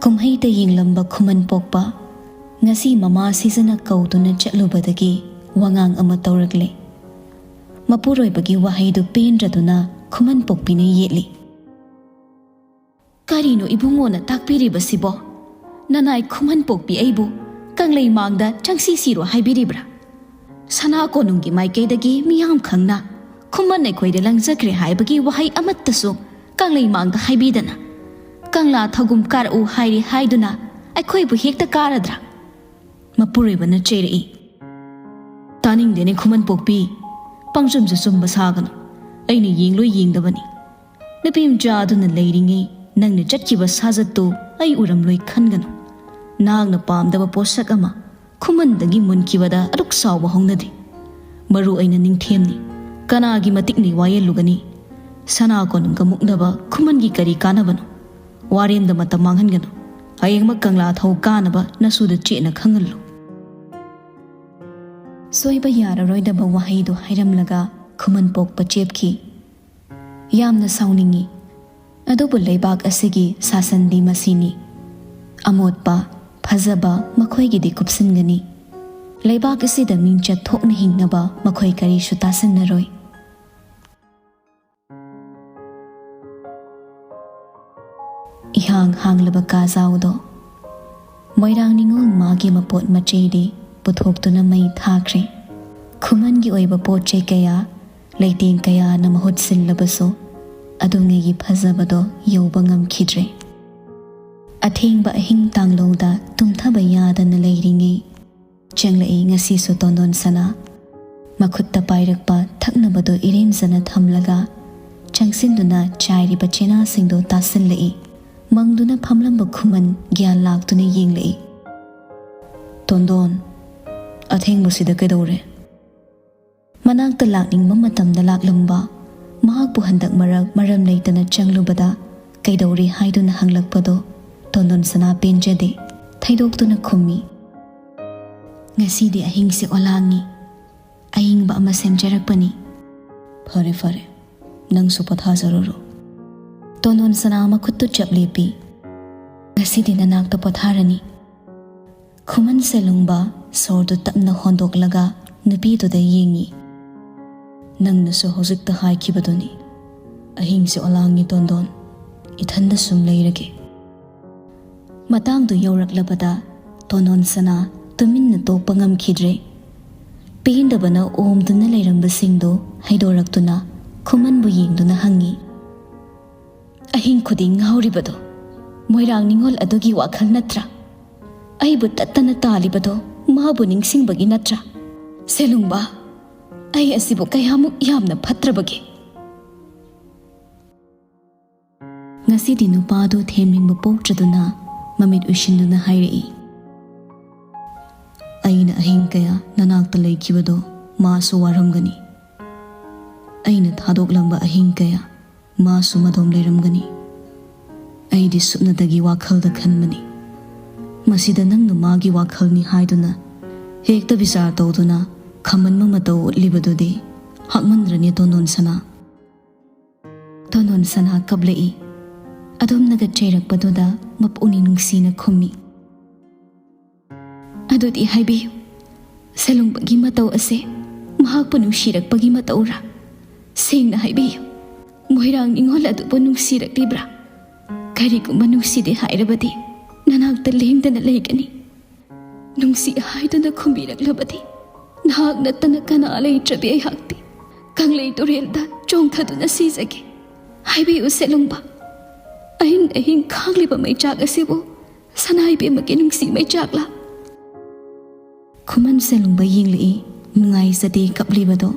ꯀꯨꯝꯍꯩꯗ ꯌꯦꯡꯂꯝꯕ ꯈꯨꯃꯟ ꯄꯣꯛꯄ, ꯉꯁꯤ ꯃꯃꯥ ꯁꯤꯖꯅ ꯀꯧꯗꯨꯅ ꯆꯠꯂꯨꯕꯗꯒꯤ ꯋꯥꯉꯥꯡ ꯑꯃ ꯇꯧꯔꯛꯂꯦ꯫ ꯃꯄꯨꯔꯣꯏꯕꯒꯤ ꯋꯥꯍꯩꯗꯨ ꯄꯦꯟꯗ꯭ꯔꯗꯨꯅ ꯈꯨꯃꯟ ꯄꯣꯛꯄꯤꯅ ꯌꯦꯠꯂꯤ꯫ "ꯀꯔꯤꯅꯣ ꯏꯕꯨꯡꯉꯣꯅ ꯇꯥꯛꯄꯤꯔꯤꯕꯁꯤꯕꯣ? ꯅꯅꯥꯏ ꯈꯨꯃꯟ ꯄꯣꯛꯄꯤ ꯑꯩꯕꯨ ꯀꯪꯂꯩ ꯃꯥꯡꯗ ꯆꯪꯁꯤ ꯁꯤꯔꯣ ꯍꯥꯏꯕꯤꯔꯤꯕ꯭ꯔꯥ? ꯁꯅꯥ ꯀꯣꯅꯨꯡꯒꯤ ꯃꯥꯏꯀꯩꯗꯒꯤ ꯃꯤꯌꯥꯝ ꯈꯪꯅ ꯈꯨꯃꯟ ꯑꯩꯈꯣꯏꯗ ꯂꯪꯖꯈ꯭ꯔꯦ ꯍꯥꯏꯕꯒꯤ ꯋꯥꯍꯩ ꯑꯃꯠꯇꯁꯨ ꯀꯪꯂꯩ ꯃꯥꯡꯗ ꯍꯥꯏꯕꯤꯗꯅ, ꯀꯪꯂꯥ ꯊꯧꯒꯨꯝ ꯀꯥꯔꯛꯎ ꯍꯥꯏꯔꯤ ꯍꯥꯏꯗꯨꯅ ꯑꯩꯈꯣꯏꯕꯨ ꯍꯦꯛꯇ ꯀꯥꯔꯗ꯭ꯔꯥ?" ꯃꯄꯨꯔꯣꯏꯕꯅ ꯆꯩꯔꯛꯏ꯫ "ꯇꯥꯅꯤꯡꯗꯦꯅꯦ ꯈꯨꯃꯟ ꯄꯣꯛꯄꯤ, ꯄꯪꯆꯨꯝꯁꯨ ꯆꯨꯝꯕ ꯁꯥꯒꯅꯨ꯫ ꯑꯩꯅ ꯌꯦꯡꯂꯣꯏ ꯌꯦꯡꯗꯕꯅꯤ꯫ ꯅꯨꯄꯤ ꯃꯆꯥ ꯑꯗꯨꯅ ꯂꯩꯔꯤꯉꯩ ꯅꯪꯅ ꯆꯠꯈꯤꯕ ꯁꯥꯖꯠꯇꯨ ꯑꯩ ꯎꯔꯝꯂꯣꯏ ꯈꯟꯒꯅꯨ꯫ ꯅꯍꯥꯛꯅ ꯄꯥꯝꯗꯕ ꯄꯣꯠꯁꯛ ꯑꯃ ꯈꯨꯃꯟꯗꯒꯤ ꯃꯨꯟꯈꯤꯕꯗ ꯑꯗꯨꯛ ꯆꯥꯎꯕ ꯍꯧꯅꯗꯦ꯫ ꯃꯔꯨ ꯑꯣꯏꯅ ꯅꯤꯡꯊꯦꯝꯅꯤ꯫ ꯀꯅꯥꯒꯤ ꯃꯇꯤꯛꯅ ꯋꯥꯌꯦꯜꯂꯨꯒꯅꯤ? ꯁꯅꯥ ꯀꯣꯅꯨꯡꯒ ꯃꯨꯛꯅꯕ ꯈꯨꯃꯟꯒꯤ ꯀꯔꯤ ꯀꯥꯟꯅꯕꯅꯣ? ꯋꯥꯔꯦꯝꯗ ꯃꯇꯝ ꯃꯥꯡꯍꯟꯒꯅꯨ꯫ ꯍꯌꯦꯡꯃꯛ ꯀꯪꯂꯥ ꯊꯧ ꯀꯥꯅꯕ ꯅꯁꯨꯗ ꯆꯦꯠꯅ ꯈꯪꯍꯜꯂꯨ꯫ ꯁꯣꯏꯕ ꯌꯥꯔꯔꯣꯏꯗꯕ ꯋꯥꯍꯩꯗꯨ ꯍꯥꯏꯔꯝꯂꯒ ꯈꯨꯃꯟ ꯄꯣꯛꯄ ꯆꯦꯞꯈꯤ꯫ ꯌꯥꯝꯅ ꯁꯥꯎꯅꯤꯡꯏ꯫ ꯑꯗꯨꯕꯨ ꯂꯩꯕꯥꯛ ꯑꯁꯤꯒꯤ ꯁꯥꯁꯟꯗꯤ ꯃꯁꯤꯅꯤ꯫ ꯑꯃꯣꯠꯄ, ꯐꯖꯕ ꯃꯈꯣꯏꯒꯤꯗꯤ ꯀꯨꯞꯁꯤꯟꯒꯅꯤ꯫ ꯂꯩꯕꯥꯛ ꯑꯁꯤꯗ ꯃꯤꯡꯆꯠ ꯊꯣꯛꯅ ꯍꯤꯡꯅꯕ ꯃꯈꯣꯏ ꯀꯔꯤꯁꯨ ꯇꯥꯁꯤꯟꯅꯔꯣꯏ꯫ ꯏꯍꯥꯡ ꯍꯥꯡꯂꯕ ꯀꯥꯖꯥꯎꯗꯣ ꯃꯣꯏꯔꯥꯡ ꯅꯤꯉꯣꯜ ꯃꯥꯒꯤ ꯃꯄꯣꯠ ꯃꯆꯩꯗꯤ ꯄꯨꯊꯣꯛꯇꯨꯅ ꯃꯩ ꯊꯥꯈ꯭ꯔꯦ꯫ ꯈꯨꯃꯟꯒꯤ ꯑꯣꯏꯕ ꯄꯣꯠ ꯆꯩ ꯀꯌꯥ, ꯂꯩꯇꯦꯡ ꯀꯌꯥꯅ ꯃꯍꯨꯠ ꯁꯤꯜꯂꯕꯁꯨ ꯑꯗꯨꯉꯩꯒꯤ ꯐꯖꯕꯗꯣ ꯌꯧꯕ ꯉꯝꯈꯤꯗ꯭ꯔꯦ꯫ ꯑꯊꯦꯡꯕ ꯑꯍꯤꯡ ꯇꯥꯡꯂꯧꯗ ꯇꯨꯝꯊꯕ ꯌꯥꯗꯅ ꯂꯩꯔꯤꯉꯩ ꯆꯪꯂꯛꯏ ꯉꯁꯤꯁꯨ ꯇꯣꯟꯗꯣꯟ ꯁꯅꯥ꯫ ꯃꯈꯨꯠꯇ ꯄꯥꯏꯔꯛꯄ ꯊꯛꯅꯕꯗꯨ ꯏꯔꯦꯝꯖꯅ ꯊꯝꯂꯒ ꯆꯪꯁꯤꯟꯗꯨꯅ ꯆꯥꯏꯔꯤꯕ ꯆꯦꯅꯥꯁꯤꯡꯗꯨ ꯇꯥꯁꯤꯜꯂꯛꯏ꯫ ꯃꯪꯗꯨꯅ ꯐꯝꯂꯝꯕ ꯈꯨꯃꯟ ꯒ꯭ꯌꯥꯟ ꯂꯥꯛꯇꯨꯅ ꯌꯦꯡꯂꯛꯏ꯫ "ꯇꯣꯟꯗꯣꯟ, ꯑꯊꯦꯡꯕꯁꯤꯗ ꯀꯩꯗꯧꯔꯦ?" ꯃꯅꯥꯛꯇ ꯂꯥꯛꯅꯤꯡꯕ ꯃꯇꯝꯗ ꯂꯥꯛꯂꯝꯕ ꯃꯍꯥꯛꯄꯨ ꯍꯟꯗꯛ ꯃꯔꯛ ꯃꯔꯝ ꯂꯩꯇꯅ ꯆꯪꯂꯨꯕꯗ "ꯀꯩꯗꯧꯔꯤ?" ꯍꯥꯏꯗꯨꯅ ꯍꯪꯂꯛꯄꯗꯣ ꯇꯣꯟꯗꯣꯟ ꯁꯅꯥ ꯄꯦꯟꯖꯗꯦ꯫ ꯊꯩꯗꯣꯛꯇꯨꯅ ꯈꯨꯝꯃꯤ, "ꯉꯁꯤꯗꯤ ꯑꯍꯤꯡꯁꯦ ꯑꯣꯂꯥꯡꯉꯤ꯫ ꯑꯏꯪꯕ ꯑꯃ ꯁꯦꯝꯖꯔꯛꯄꯅꯤ꯫ ꯐꯔꯦ, ꯐꯔꯦ, ꯅꯪꯁꯨ ꯄꯣꯊꯥꯖꯔꯨꯔꯣ꯫" ꯇꯣꯟꯗꯣꯟ ꯁꯅꯥ ꯃꯈꯨꯠꯇꯨ ꯆꯞ ꯂꯦꯞꯄꯤ꯫ "ꯉꯁꯤꯗꯤ ꯅꯅꯥꯛꯇ ꯄꯣꯊꯥꯔꯅꯤ꯫" ꯈꯨꯃꯟ ꯁꯦꯂꯨꯡꯕ ꯁꯣꯔꯗꯨ ꯇꯞꯅ ꯍꯣꯟꯗꯣꯛꯂꯒ ꯅꯨꯄꯤꯗꯨꯗ ꯌꯦꯡꯉꯤ꯫ "ꯅꯪꯅꯁꯨ ꯍꯧꯖꯤꯛꯇ ꯍꯥꯏꯈꯤꯕꯗꯨꯅꯤ, ꯑꯍꯤꯡꯁꯦ ꯑꯣꯂꯥꯡꯉꯤ ꯇꯣꯟꯗꯣꯟ, ꯏꯊꯟꯗ ꯁꯨꯝ ꯂꯩꯔꯒꯦ꯫" ꯃꯇꯥꯡꯗꯨ ꯌꯧꯔꯛꯂꯕꯗ ꯇꯣꯟꯗꯣꯟ ꯁꯅꯥ ꯇꯨꯃꯤꯟꯅ ꯇꯣꯛꯄ ꯉꯝꯈꯤꯗ꯭ꯔꯦ꯫ ꯄꯦꯟꯗꯕꯅ ꯑꯣꯝꯗꯨꯅ ꯂꯩꯔꯝꯕꯁꯤꯡꯗꯨ ꯍꯩꯗꯣꯔꯛꯇꯨꯅ ꯈꯨꯃꯟꯕꯨ ꯌꯦꯡꯗꯨꯅ ꯍꯪꯉꯤ, "ꯑꯍꯤꯡ ꯈꯨꯗꯤꯡ ꯉꯥꯎꯔꯤꯕꯗꯣ ꯃꯣꯏꯔꯥꯡ ꯅꯤꯉꯣꯜ ꯑꯗꯨꯒꯤ ꯋꯥꯈꯜ ꯅꯠꯇ꯭ꯔꯥ? ꯑꯩꯕꯨ ꯇꯠꯇꯅ ꯇꯥꯜꯂꯤꯕꯗꯣ ꯃꯥꯕꯨ ꯅꯤꯡꯁꯤꯡꯕꯒꯤ ꯅꯠꯇ꯭ꯔꯥ? ꯁꯦꯂꯨꯡꯕ, ꯑꯩ ꯑꯁꯤꯕꯨ ꯀꯌꯥꯃꯨꯛ ꯌꯥꯝꯅ ꯐꯠꯇ꯭ꯔꯕꯒꯦ?" ꯉꯁꯤꯗꯤ ꯅꯨꯄꯥꯗꯨ ꯊꯦꯝꯅꯤꯡꯕ ꯄꯣꯛꯇ꯭ꯔꯗꯨꯅ ꯃꯃꯤꯠ ꯎꯏꯁꯤꯟꯗꯨꯅ ꯍꯥꯏꯔꯛꯏ, "ꯑꯩꯅ ꯑꯍꯤꯡ ꯀꯌꯥ ꯅꯅꯥꯛꯇ ꯂꯩꯈꯤꯕꯗꯣ ꯃꯥꯁꯨ ꯋꯥꯔꯝꯒꯅꯤ꯫ ꯑꯩꯅ ꯊꯥꯗꯣꯛꯂꯝꯕ ꯑꯍꯤꯡ ꯀꯌꯥ ꯃꯥꯁꯨ ꯃꯗꯣꯝ ꯂꯩꯔꯝꯒꯅꯤ꯫ ꯑꯩꯗꯤ ꯁꯨꯞꯅꯇꯒꯤ ꯋꯥꯈꯜꯗ ꯈꯟꯕꯅꯤ꯫ ꯃꯁꯤꯗ ꯅꯪꯅ ꯃꯥꯒꯤ ꯋꯥꯈꯜꯅꯤ ꯍꯥꯏꯗꯨꯅ ꯍꯦꯛꯇ ꯕꯤꯆꯥꯔ ꯇꯧꯗꯨꯅ ꯈꯝꯕꯟꯕ ꯃꯇꯧ ꯎꯠꯂꯤꯕꯗꯨꯗꯤ ꯍꯥꯛꯃꯟꯗ꯭ꯔꯅꯤ, ꯇꯣꯟꯗꯣꯟ ꯁꯅꯥ?" ꯇꯣꯟꯗꯣꯟ ꯁꯅꯥ ꯀꯞꯂꯛꯏ꯫ ꯑꯗꯨꯝꯅꯒ ꯆꯩꯔꯛꯄꯗꯨꯗ ꯃꯄꯨꯛꯅꯤꯡ ꯅꯨꯡꯁꯤꯅ ꯈꯨꯝꯃꯤ, "ꯑꯗꯨꯗꯤ ꯍꯥꯏꯕꯤꯌꯨ, ꯁꯦꯂꯨꯡꯕꯒꯤ ꯃꯇꯧ ꯑꯁꯦ ꯃꯍꯥꯛꯄꯨ ꯅꯨꯡꯁꯤꯔꯛꯄꯒꯤ ꯃꯇꯧꯔꯥ? ꯁꯦꯡꯅ ꯍꯥꯏꯕꯤꯌꯨ, ꯃꯣꯏꯔꯥꯡ ꯅꯤꯉꯣꯜ ꯑꯗꯨꯕꯨ ꯅꯨꯡꯁꯤꯔꯛꯂꯤꯕ꯭ꯔꯥ? ꯀꯔꯤꯒꯨꯝꯕ ꯅꯨꯡꯁꯤꯗꯦ ꯍꯥꯏꯔꯕꯗꯤ ꯅꯅꯥꯛꯇ ꯂꯦꯡꯗꯅ ꯂꯩꯒꯅꯤ꯫ ꯅꯨꯡꯁꯤ ꯍꯥꯏꯗꯨꯅ ꯈꯨꯝꯕꯤꯔꯛꯂꯕꯗꯤ ꯅꯍꯥꯛ ꯅꯠꯇꯅ ꯀꯅꯥ ꯂꯩꯇ꯭ꯔꯕꯤ ꯑꯩꯍꯥꯛꯇꯤ ꯀꯪꯂꯩ ꯇꯨꯔꯦꯜꯗ ꯆꯣꯡꯊꯗꯨꯅ ꯁꯤꯖꯒꯦ꯫ ꯍꯥꯏꯕꯤꯌꯨ ꯁꯦꯂꯨꯡꯕ, ꯑꯍꯤꯡ ꯑꯍꯤꯡ ꯈꯥꯡꯂꯤꯕ ꯃꯩꯆꯥꯛ ꯑꯁꯤꯕꯨ ꯁꯅꯥ ꯏꯕꯦꯝꯃꯒꯤ ꯅꯨꯡꯁꯤ ꯃꯩꯆꯥꯛꯂꯥ?" ꯈꯨꯃꯟ ꯁꯦꯂꯨꯡꯕ ꯌꯦꯡꯂꯛꯏ, ꯅꯨꯡꯉꯥꯏꯖꯗꯦ ꯀꯞꯂꯤꯕꯗꯣ꯫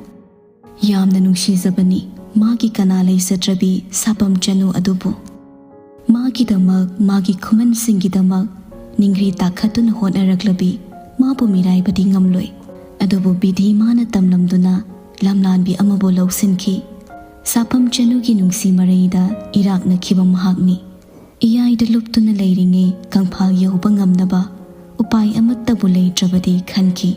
ꯌꯥꯝꯅ ꯅꯨꯡꯁꯤꯖꯕꯅꯤ ꯃꯥꯒꯤ ꯀꯅꯥ ꯂꯩꯖꯗ꯭ꯔꯕꯤ ꯁꯥꯄꯝ ꯆꯅꯨ ꯑꯗꯨꯕꯨ꯫ ꯃꯥꯒꯤꯗꯃꯛ, ꯃꯥꯒꯤ ꯈꯨꯃꯟꯁꯤꯡꯒꯤꯗꯃꯛ ꯅꯤꯡꯒ꯭ꯔꯤ ꯇꯥꯈꯠꯇꯨꯅ ꯍꯣꯠꯅꯔꯛꯂꯕꯤ ꯃꯥꯕꯨ ꯃꯤꯔꯥꯏꯕꯗꯤ ꯉꯝꯂꯣꯏ꯫ ꯑꯗꯨꯕꯨ ꯕꯤꯙꯤ ꯃꯥꯅ ꯇꯝꯂꯝꯗꯨꯅ ꯂꯝꯂꯥꯟꯕꯤ ꯑꯃꯕꯨ ꯂꯧꯁꯤꯟꯈꯤ꯫ ꯁꯥꯄꯝ ꯆꯅꯨꯒꯤ ꯅꯨꯡꯁꯤ ꯃꯔꯩꯗ ꯏꯔꯥꯛꯅꯈꯤꯕ ꯃꯍꯥꯛꯅꯤ꯫ ꯏꯌꯥꯏꯗ ꯂꯨꯞꯇꯨꯅ ꯂꯩꯔꯤꯉꯩ ꯀꯪꯐꯥꯜ ꯌꯧꯕ ꯉꯝꯅꯕ ꯎꯄꯥꯏ ꯑꯃꯠꯇꯕꯨ ꯂꯩꯇ꯭ꯔꯕꯗꯤ ꯈꯟꯈꯤ꯫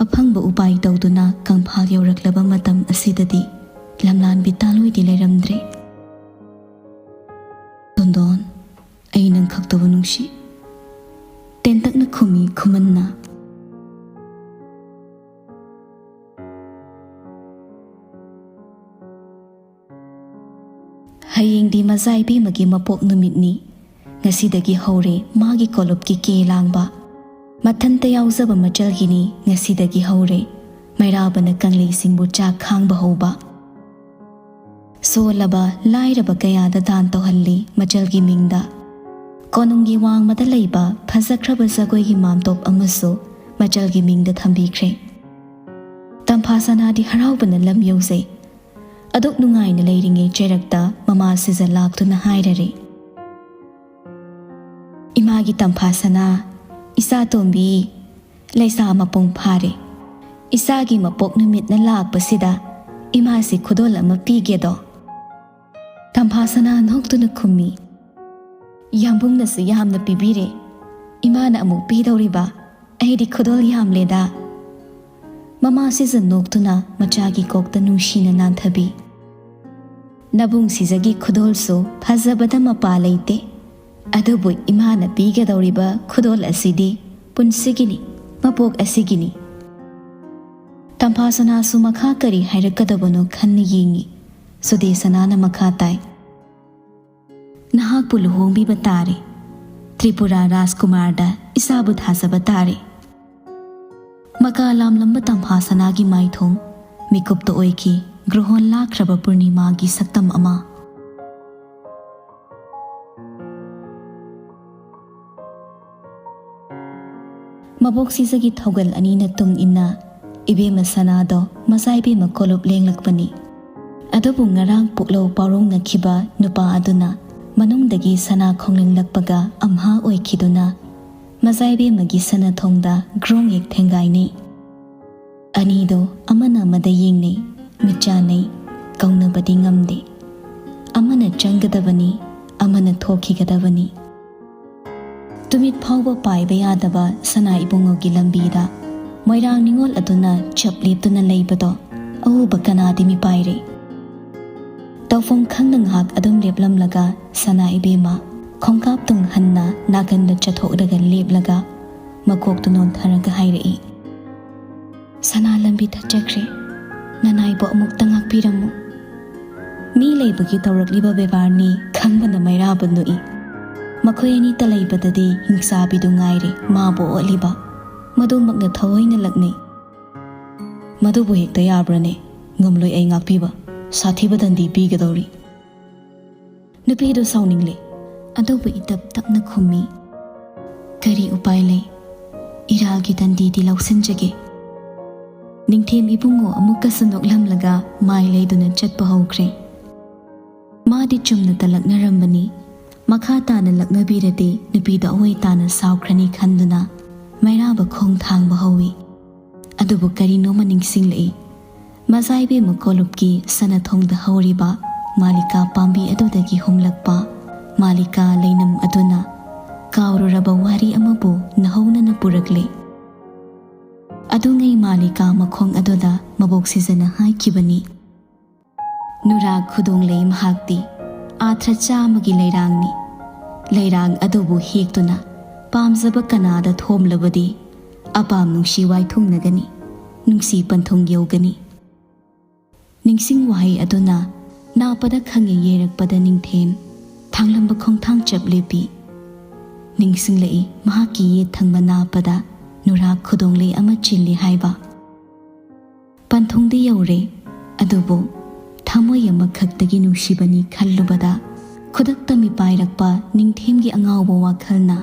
ꯑꯐꯪꯕ ꯎꯄꯥꯏ ꯇꯧꯗꯨꯅ ꯀꯪꯐꯥꯜ ꯌꯧꯔꯛꯂꯕ ꯃꯇꯝ ꯑꯁꯤꯗꯗꯤ ꯂꯝꯂꯥꯟꯕꯤ ꯇꯥꯂꯣꯏꯗꯤ ꯂꯩꯔꯝꯗ꯭ꯔꯦ꯫ "ꯇꯣꯟꯗꯣꯟ, ꯑꯩ ꯅꯪ ꯈꯛꯇꯕꯨ ꯅꯨꯡꯁꯤ," ꯇꯦꯟꯇꯛꯅ ꯈꯨꯝꯃꯤ ꯈꯨꯃꯟꯅ꯫ ꯍꯌꯦꯡꯗꯤ ꯃꯆꯥ ꯏꯕꯦꯝꯃꯒꯤ ꯃꯄꯣꯛ ꯅꯨꯃꯤꯠꯅꯤ꯫ ꯉꯁꯤꯗꯒꯤ ꯍꯧꯔꯦ ꯃꯥꯒꯤ ꯀꯣꯂꯨꯞꯀꯤ ꯀꯦ ꯂꯥꯡꯕ꯫ ꯃꯊꯟꯇ ꯌꯥꯎꯖꯕ ꯃꯆꯜꯒꯤꯅꯤ ꯉꯁꯤꯗꯒꯤ ꯍꯧꯔꯦ ꯃꯩꯔꯥꯕꯅ ꯀꯪꯂꯩꯁꯤꯡꯕꯨ ꯆꯥꯛ ꯈꯥꯡꯕ ꯍꯧꯕ꯫ ꯁꯣꯜꯂꯕ ꯂꯥꯏꯔꯕ ꯀꯌꯥꯗ ꯗꯥꯟ ꯇꯧꯍꯜꯂꯤ ꯃꯆꯜꯒꯤ ꯃꯤꯡꯗ꯫ ꯀꯣꯅꯨꯡꯒꯤ ꯋꯥꯡꯃꯗ ꯂꯩꯕ ꯐꯖꯈ꯭ꯔꯕ ꯖꯒꯣꯏꯒꯤ ꯃꯥꯟꯇꯣꯞ ꯑꯃꯁꯨ ꯃꯆꯜꯒꯤ ꯃꯤꯡꯗ ꯊꯝꯕꯤꯈ꯭ꯔꯦ꯫ ꯇꯝꯐꯥ ꯁꯅꯥꯗꯤ ꯍꯔꯥꯎꯕꯅ ꯂꯝ ꯌꯧꯖꯩ꯫ ꯑꯗꯨꯛ ꯅꯨꯡꯉꯥꯏꯅ ꯂꯩꯔꯤꯉꯩ ꯆꯩꯔꯛꯇ ꯃꯃꯥ ꯁꯤꯖ ꯂꯥꯛꯇꯨꯅ ꯍꯥꯏꯔꯔꯦ, "ꯏꯃꯥꯒꯤ ꯇꯝꯐꯥ ꯁꯅꯥ, ꯏꯆꯥ ꯇꯣꯝꯕꯤ, ꯂꯩꯁꯥ ꯃꯄꯨꯡ ꯐꯥꯔꯦ꯫ ꯏꯆꯥꯒꯤ ꯃꯄꯣꯛ ꯅꯨꯃꯤꯠꯅ ꯂꯥꯛꯄꯁꯤꯗ ꯏꯃꯥꯁꯤ ꯈꯨꯗꯣꯜ ꯑꯃ ꯄꯤꯒꯦꯗꯣ?" ꯇꯝꯐꯥ ꯁꯅꯥ ꯅꯣꯛꯇꯨꯅ ꯈꯨꯝꯃꯤ, "ꯌꯥꯝꯕꯨꯡꯅꯁꯨ ꯌꯥꯝꯅ ꯄꯤꯕꯤꯔꯦ, ꯏꯃꯥꯅ ꯑꯃꯨꯛ ꯄꯤꯗꯧꯔꯤꯕ? ꯑꯩꯗꯤ ꯈꯨꯗꯣꯜ ꯌꯥꯝꯂꯦꯗ꯫" ꯃꯃꯥ ꯁꯤꯖ ꯅꯣꯛꯇꯨꯅ ꯃꯆꯥꯒꯤ ꯀꯣꯛꯇ ꯅꯨꯡꯁꯤꯅ ꯅꯥꯟꯊꯕꯤ, "ꯅꯕꯨꯡ ꯁꯤꯖꯒꯤ ꯈꯨꯗꯣꯜꯁꯨ ꯐꯖꯕꯗ ꯃꯄꯥ ꯂꯩꯇꯦ, ꯑꯗꯨꯕꯨ ꯏꯃꯥꯅ ꯄꯤꯒꯗꯧꯔꯤꯕ ꯈꯨꯗꯣꯜ ꯑꯁꯤꯗꯤ ꯄꯨꯟꯁꯤꯒꯤꯅꯤ, ꯃꯄꯣꯛ ꯑꯁꯤꯒꯤꯅꯤ꯫" ꯇꯝꯐꯥ ꯁꯅꯥꯁꯨ ꯃꯈꯥ ꯀꯔꯤ ꯍꯥꯏꯔꯛꯀꯗꯕꯅꯣ ꯈꯟꯅ ꯌꯦꯡꯉꯤ꯫ ꯁꯨꯗꯦꯁꯅꯥꯅ ꯃꯈꯥ ꯇꯥꯏ, "ꯅꯍꯥꯛꯄꯨ ꯂꯨꯍꯣꯡꯕꯤꯕ ꯇꯥꯔꯦ꯫ ꯇ꯭ꯔꯤꯄꯨꯔꯥ ꯔꯥꯖꯀꯨꯃꯥꯔꯗ ꯏꯆꯥꯕꯨ ꯊꯥꯖꯕ ꯇꯥꯔꯦ꯫" ꯃꯀꯥ ꯂꯥꯝꯂꯝꯕ ꯇꯝꯐꯥ ꯁꯅꯥꯒꯤ ꯃꯥꯏꯊꯣꯡ ꯃꯤꯀꯨꯞꯇ ꯑꯣꯏꯈꯤ꯫ ꯒ꯭ꯔꯍꯣꯟ ꯂꯥꯛꯈ꯭ꯔꯕ ꯄꯨꯔꯅꯤꯃꯥꯒꯤ ꯁꯛꯇꯝ ꯑꯃ꯫ ꯃꯕꯣꯛ ꯁꯤꯖꯒꯤ ꯊꯧꯒꯜ ꯑꯅꯤꯅ ꯇꯨꯡ ꯏꯟꯅ ꯏꯕꯦꯝꯃ ꯁꯅꯥꯗꯣ ꯃꯆꯥ ꯏꯕꯦꯝꯃ ꯀꯣꯂꯨꯞ ꯂꯦꯡꯂꯛꯄꯅꯤ꯫ ꯑꯗꯨꯕꯨ ꯉꯔꯥꯡ ꯄꯨꯛꯂꯧ ꯄꯥꯎꯔꯧꯅꯈꯤꯕ ꯅꯨꯄꯥ ꯑꯗꯨꯅ ꯃꯅꯨꯡꯗꯒꯤ ꯁꯅꯥ ꯈꯣꯡꯂꯦꯡꯂꯛꯄꯒ ꯑꯝꯍꯥ ꯑꯣꯏꯈꯤꯗꯨꯅ ꯃꯆꯥ ꯏꯕꯦꯝꯃꯒꯤ ꯁꯅꯥꯊꯣꯡꯗ ꯒ꯭ꯔꯣꯡ ꯍꯦꯛ ꯊꯦꯡꯒꯥꯏꯅꯩ꯫ ꯑꯅꯤꯗꯣ ꯑꯃꯅ ꯑꯃꯗ ꯌꯦꯡꯅꯩ, ꯃꯤꯠ ꯆꯥꯟꯅꯩ, ꯀꯧꯅꯕꯗꯤ ꯉꯝꯗꯦ꯫ ꯑꯃꯅ ꯆꯪꯒꯗꯕꯅꯤ, ꯑꯃꯅ ꯊꯣꯛꯈꯤꯒꯗꯕꯅꯤ꯫ ꯇꯨꯃꯤꯠ ꯐꯥꯎꯕ ꯄꯥꯏꯕ ꯌꯥꯗꯕ ꯁꯅꯥ ꯏꯕꯨꯡꯉꯣꯒꯤ ꯂꯝꯕꯤꯗ ꯃꯣꯏꯔꯥꯡ ꯅꯤꯉꯣꯜ ꯑꯗꯨꯅ ꯆꯞ ꯂꯦꯞꯇꯨꯅ ꯂꯩꯕꯗꯣ ꯑꯎꯕ ꯀꯅꯥꯗꯤ ꯃꯤꯄꯥꯏꯔꯦ꯫ ꯇꯧꯐꯝ ꯈꯪꯅ ꯉꯥꯏꯍꯥꯛ ꯑꯗꯨꯝ ꯂꯦꯞꯂꯝꯂꯒ ꯁꯅꯥ ꯏꯕꯦꯝꯃ ꯈꯣꯡꯀꯥꯞ ꯇꯨꯡ ꯍꯟꯅ ꯅꯥꯀꯟꯗ ꯆꯠꯊꯣꯛꯂꯒ ꯂꯦꯞꯂꯒ ꯃꯀꯣꯛꯇꯨ ꯅꯣꯟꯊꯔꯒ ꯍꯥꯏꯔꯛꯏ, "ꯁꯅꯥ ꯂꯝꯕꯤ ꯊꯠꯆꯈ꯭ꯔꯦ꯫ ꯅꯅꯥꯏꯕꯨ ꯑꯃꯨꯛꯇ ꯉꯥꯛꯄꯤꯔꯝꯃꯨ꯫" ꯃꯤ ꯂꯩꯕꯒꯤ ꯇꯧꯔꯛꯂꯤꯕ ꯕꯦꯕꯥꯔꯅꯤ ꯈꯪꯕꯅ ꯃꯩꯔꯥꯕ ꯅꯣꯛꯏ꯫ ꯃꯈꯣꯏ ꯑꯅꯤꯇ ꯂꯩꯕꯗꯗꯤ ꯍꯤꯡꯆꯥꯕꯤꯗꯨ ꯉꯥꯏꯔꯦ ꯃꯥꯕꯨ ꯑꯣꯠꯂꯤꯕ꯫ ꯃꯗꯨꯃꯛꯅ ꯊꯑꯣꯏꯅ ꯂꯛꯅꯩ꯫ "ꯃꯗꯨꯕꯨ ꯍꯦꯛꯇ ꯌꯥꯕ꯭ꯔꯅꯦ? ꯉꯝꯂꯣꯏ ꯑꯩ ꯉꯥꯛꯄꯤꯕ꯫ ꯁꯥꯊꯤꯕ ꯗꯟꯗꯤ ꯄꯤꯒꯗꯧꯔꯤ꯫" ꯅꯨꯄꯤꯗꯨ ꯁꯥꯎꯅꯤꯡꯂꯦ, ꯑꯗꯨꯕꯨ ꯏꯇꯞ ꯇꯞꯅ ꯈꯨꯝꯃꯤ, "ꯀꯔꯤ ꯎꯄꯥꯏ ꯂꯩ? ꯏꯔꯥꯜꯒꯤ ꯗꯟꯗꯤꯗꯤ ꯂꯧꯁꯤꯟꯖꯒꯦ꯫" ꯅꯤꯡꯊꯦꯝ ꯏꯕꯨꯡꯉꯣ ꯑꯃꯨꯛꯀꯁꯨ ꯅꯣꯛꯂꯝꯂꯒ ꯃꯥꯏ ꯂꯩꯗꯨꯅ ꯆꯠꯄ ꯍꯧꯈ꯭ꯔꯦ꯫ ꯃꯥꯗꯤ ꯆꯨꯝꯅꯇ ꯂꯛꯅꯔꯝꯕꯅꯤ꯫ ꯃꯈꯥ ꯇꯥꯅ ꯂꯛꯅꯕꯤꯔꯗꯤ ꯅꯨꯄꯤꯗ ꯑꯋꯣꯏ ꯇꯥꯅ ꯁꯥꯎꯈ꯭ꯔꯅꯤ ꯈꯟꯗꯨꯅ ꯃꯩꯔꯥꯕ ꯈꯣꯡ ꯊꯥꯡꯕ ꯍꯧꯏ꯫ ꯑꯗꯨꯕꯨ ꯀꯔꯤꯅꯣꯃ ꯅꯤꯡꯁꯤꯡꯂꯛꯏ꯫ ꯃꯖꯥꯏꯕꯦꯝꯃ ꯀꯣꯂꯨꯞꯀꯤ ꯁꯅꯥꯊꯣꯡꯗ ꯍꯧꯔꯤꯕ ꯃꯥꯂꯤꯀꯥ ꯄꯥꯝꯕꯤ ꯑꯗꯨꯗꯒꯤ ꯍꯨꯝꯂꯛꯄ ꯃꯥꯂꯤꯀꯥ ꯂꯩꯅꯝ ꯑꯗꯨꯅ ꯀꯥꯎꯔꯨꯔꯕ ꯋꯥꯔꯤ ꯑꯃꯕꯨ ꯅꯧꯍꯧꯅꯅ ꯄꯨꯔꯛꯂꯦ꯫ ꯑꯗꯨꯉꯩ ꯃꯥꯂꯤꯀꯥ ꯃꯈꯣꯡ ꯑꯗꯨꯗ ꯃꯕꯣꯛ ꯁꯤꯖꯅ ꯍꯥꯏꯈꯤꯕꯅꯤ, "ꯅꯨꯔꯥ ꯈꯨꯗꯣꯡꯂꯩ ꯃꯍꯥꯛꯇꯤ ꯑꯥꯊ꯭ꯔ ꯆꯥꯝꯃꯒꯤ ꯂꯩꯔꯥꯡꯅꯤ꯫ ꯂꯩꯔꯥꯡ ꯑꯗꯨꯕꯨ ꯍꯦꯛꯇꯨꯅ ꯄꯥꯝꯖꯕ ꯀꯅꯥꯗ ꯊꯣꯝꯂꯕꯗꯤ ꯑꯄꯥꯝ ꯅꯨꯡꯁꯤ ꯋꯥꯏꯊꯨꯡꯅꯒꯅꯤ, ꯅꯨꯡꯁꯤ ꯄꯟꯊꯨꯡ ꯌꯧꯒꯅꯤ"꯫ ꯅꯤꯡꯁꯤꯡ ꯋꯥꯍꯩ ꯑꯗꯨꯅ ꯅꯥꯄꯗ ꯈꯪꯉꯦ ꯌꯦꯔꯛꯄꯗ ꯅꯤꯡꯊꯦꯝ ꯊꯥꯡꯂꯝꯕ ꯈꯣꯡꯊꯥꯡ ꯆꯞ ꯂꯦꯞꯄꯤ꯫ ꯅꯤꯡꯁꯤꯡꯂꯛꯏ ꯃꯍꯥꯛꯀꯤ ꯌꯦꯠ ꯊꯪꯕ ꯅꯥꯄꯗ ꯅꯨꯔꯥ ꯈꯨꯗꯣꯡꯂꯩ ꯑꯃ ꯆꯤꯜꯂꯤ ꯍꯥꯏꯕ꯫ ꯄꯟꯊꯨꯡꯗꯤ ꯌꯧꯔꯦ, ꯑꯗꯨꯕꯨ ꯊꯃꯣꯏ ꯑꯃꯈꯛꯇꯒꯤ ꯅꯨꯡꯁꯤꯕꯅꯤ ꯈꯜꯂꯨꯕꯗ ꯈꯨꯗꯛꯇ ꯃꯤꯄꯥꯏꯔꯛꯄ ꯅꯤꯡꯊꯦꯝꯒꯤ ꯑꯉꯥꯎꯕ ꯋꯥꯈꯜꯅ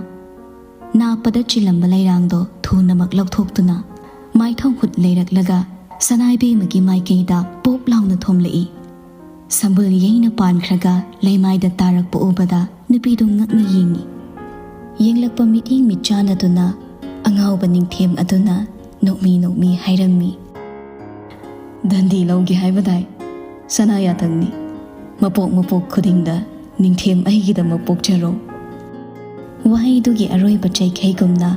ꯅꯥꯄꯗ ꯆꯤꯜꯂꯝꯕ ꯂꯩꯔꯥꯡꯗꯣ ꯊꯨꯅꯃꯛ ꯂꯧꯊꯣꯛꯇꯨꯅ ꯃꯥꯏꯊꯣꯡ ꯍꯨꯠ ꯂꯩꯔꯛꯂꯒ ꯁꯅꯥꯏꯕꯦꯝꯃꯒꯤ ꯃꯥꯏꯀꯩꯗ ꯄꯣꯞ ꯂꯥꯎꯅ ꯊꯣꯝꯂꯛꯏ꯫ ꯁꯝꯕꯨꯜ ꯌꯩꯅ ꯄꯥꯟꯈ꯭ꯔꯒ ꯂꯩꯃꯥꯏꯗ ꯇꯥꯔꯛꯄ ꯎꯕꯗ ꯅꯨꯄꯤꯗꯨ ꯉꯛꯅ ꯌꯦꯡꯉꯤ꯫ ꯌꯦꯡꯂꯛꯄ ꯃꯤꯠꯌꯦꯡ ꯃꯤꯠꯆꯥꯟꯅꯗꯨꯅ ꯑꯉꯥꯎꯕ ꯅꯤꯡꯊꯦꯝ ꯑꯗꯨꯅ ꯅꯣꯛꯃꯤ ꯅꯣꯛꯃꯤ ꯍꯥꯏꯔꯝꯃꯤ, "ꯗꯟꯗꯤ ꯂꯧꯒꯦ ꯍꯥꯏꯕꯗꯥꯏ? ꯁꯅꯥ ꯌꯥꯊꯪꯅꯤ꯫ ꯃꯄꯣꯛ ꯃꯄꯣꯛ ꯈꯨꯗꯤꯡꯗ ꯅꯤꯡꯊꯦꯝ ꯑꯩꯒꯤꯗꯃꯛ ꯄꯣꯛꯆꯔꯣ"꯫ ꯋꯥꯍꯩꯗꯨꯒꯤ ꯑꯔꯣꯏꯕ ꯆꯩꯈꯩꯒꯨꯝꯅ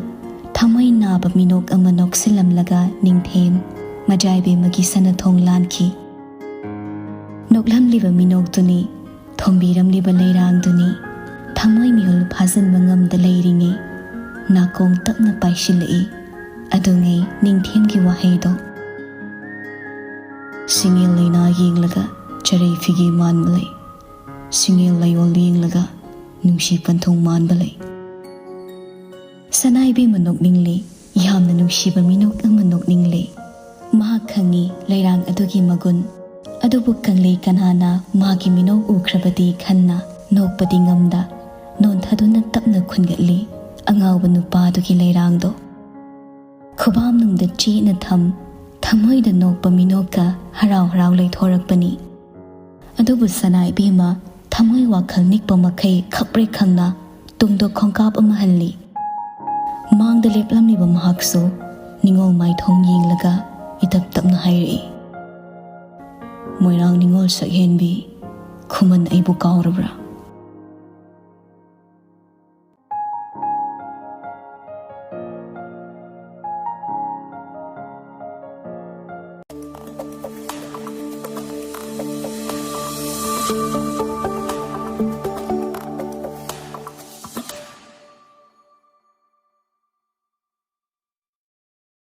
ꯊꯃꯣꯏ ꯅꯥꯕ ꯃꯤꯅꯣꯛ ꯑꯃ ꯅꯣꯛꯁꯤꯜꯂꯝꯂꯒ ꯅꯤꯡꯊꯦꯝ ꯃꯖꯥꯏꯕꯦꯝꯃꯒꯤ ꯁꯅꯥꯊꯣꯡ ꯂꯥꯟꯈꯤ꯫ ꯅꯣꯛꯂꯝꯂꯤꯕ ꯃꯤꯅꯣꯛꯇꯨꯅꯤ, ꯊꯣꯝꯕꯤꯔꯝꯂꯤꯕ ꯂꯩꯔꯥꯡꯗꯨꯅꯤ꯫ ꯊꯃꯣꯏ ꯃꯤꯍꯨꯜ ꯐꯥꯖꯤꯟꯕ ꯉꯝꯗ ꯂꯩꯔꯤꯉꯩ ꯅꯥꯀꯣꯡ ꯇꯞꯅ ꯄꯥꯏꯁꯤꯜꯂꯛꯏ꯫ ꯑꯗꯨꯉꯩ ꯅꯤꯡꯊꯦꯝꯒꯤ ꯋꯥꯍꯩꯗꯣ꯫ ꯁꯤꯡꯉꯦꯜ ꯂꯩꯅꯥ ꯌꯦꯡꯂꯒ ꯆꯔꯩ ꯐꯤꯒꯦ ꯃꯥꯟꯕ ꯂꯩ꯫ ꯁꯤꯡꯉꯦꯜ ꯂꯩꯌꯣꯜ ꯌꯦꯡꯂꯒ ꯅꯨꯡꯁꯤ ꯄꯟꯊꯨꯡ ꯃꯥꯟꯕ ꯂꯩ꯫ ꯁꯅꯥꯏꯕꯦꯝꯃ ꯅꯣꯛꯅꯤꯡꯂꯦ, ꯌꯥꯝꯅ ꯅꯨꯡꯁꯤꯕ ꯃꯤꯅꯣꯛ ꯑꯃ ꯅꯣꯛꯅꯤꯡꯂꯦ꯫ ꯃꯍꯥꯛ ꯈꯪꯏ ꯂꯩꯔꯥꯡ ꯑꯗꯨꯒꯤ ꯃꯒꯨꯟ꯫ ꯑꯗꯨꯕꯨ ꯀꯪꯂꯩ ꯀꯅꯥꯅ ꯃꯥꯒꯤ ꯃꯤꯅꯣꯛ ꯎꯈ꯭ꯔꯕꯗꯤ ꯈꯟꯅ ꯅꯣꯛꯄꯗꯤ ꯉꯝꯗ ꯅꯣꯟꯊꯗꯨꯅ ꯇꯞꯅ ꯈꯨꯟꯒꯠꯂꯤ ꯑꯉꯥꯎꯕ ꯅꯨꯄꯥꯗꯨꯒꯤ ꯂꯩꯔꯥꯡꯗꯣ꯫ ꯈꯨꯕꯥꯝꯅꯨꯡꯗ ꯆꯦꯠꯅ ꯊꯝ, ꯊꯃꯣꯏꯗ ꯅꯣꯛꯄ ꯃꯤꯅꯣꯛꯀ ꯍꯔꯥꯎ ꯍꯔꯥꯎ ꯂꯩꯊꯣꯔꯛꯄꯅꯤ꯫ ꯑꯗꯨꯕꯨ ꯁꯅꯥ ꯏꯕꯦꯝꯃ ꯊꯃꯣꯏ ꯋꯥꯈꯜ ꯅꯤꯛꯄ ꯃꯈꯩ ꯈꯪꯄ꯭ꯔꯦꯛ ꯈꯪꯅ ꯇꯨꯡꯗ ꯈꯣꯡꯀꯥꯞ ꯑꯃ ꯍꯜꯂꯤ꯫ ꯃꯥꯡꯗ ꯂꯦꯞꯂꯝꯂꯤꯕ ꯃꯍꯥꯛꯁꯨ ꯅꯤꯉꯣꯜ ꯃꯥꯏꯊꯣꯡ ꯌꯦꯡꯂꯒ ꯏꯇꯞ ꯇꯞꯅ ꯍꯥꯏꯔꯛꯏ, "ꯃꯣꯏꯔꯥꯡ ꯅꯤꯉꯣꯜ ꯁꯛꯍꯦꯟꯕꯤ, ꯈꯨꯃꯟ ꯑꯩꯕꯨ ꯀꯥꯎꯔꯕ꯭ꯔꯥ?"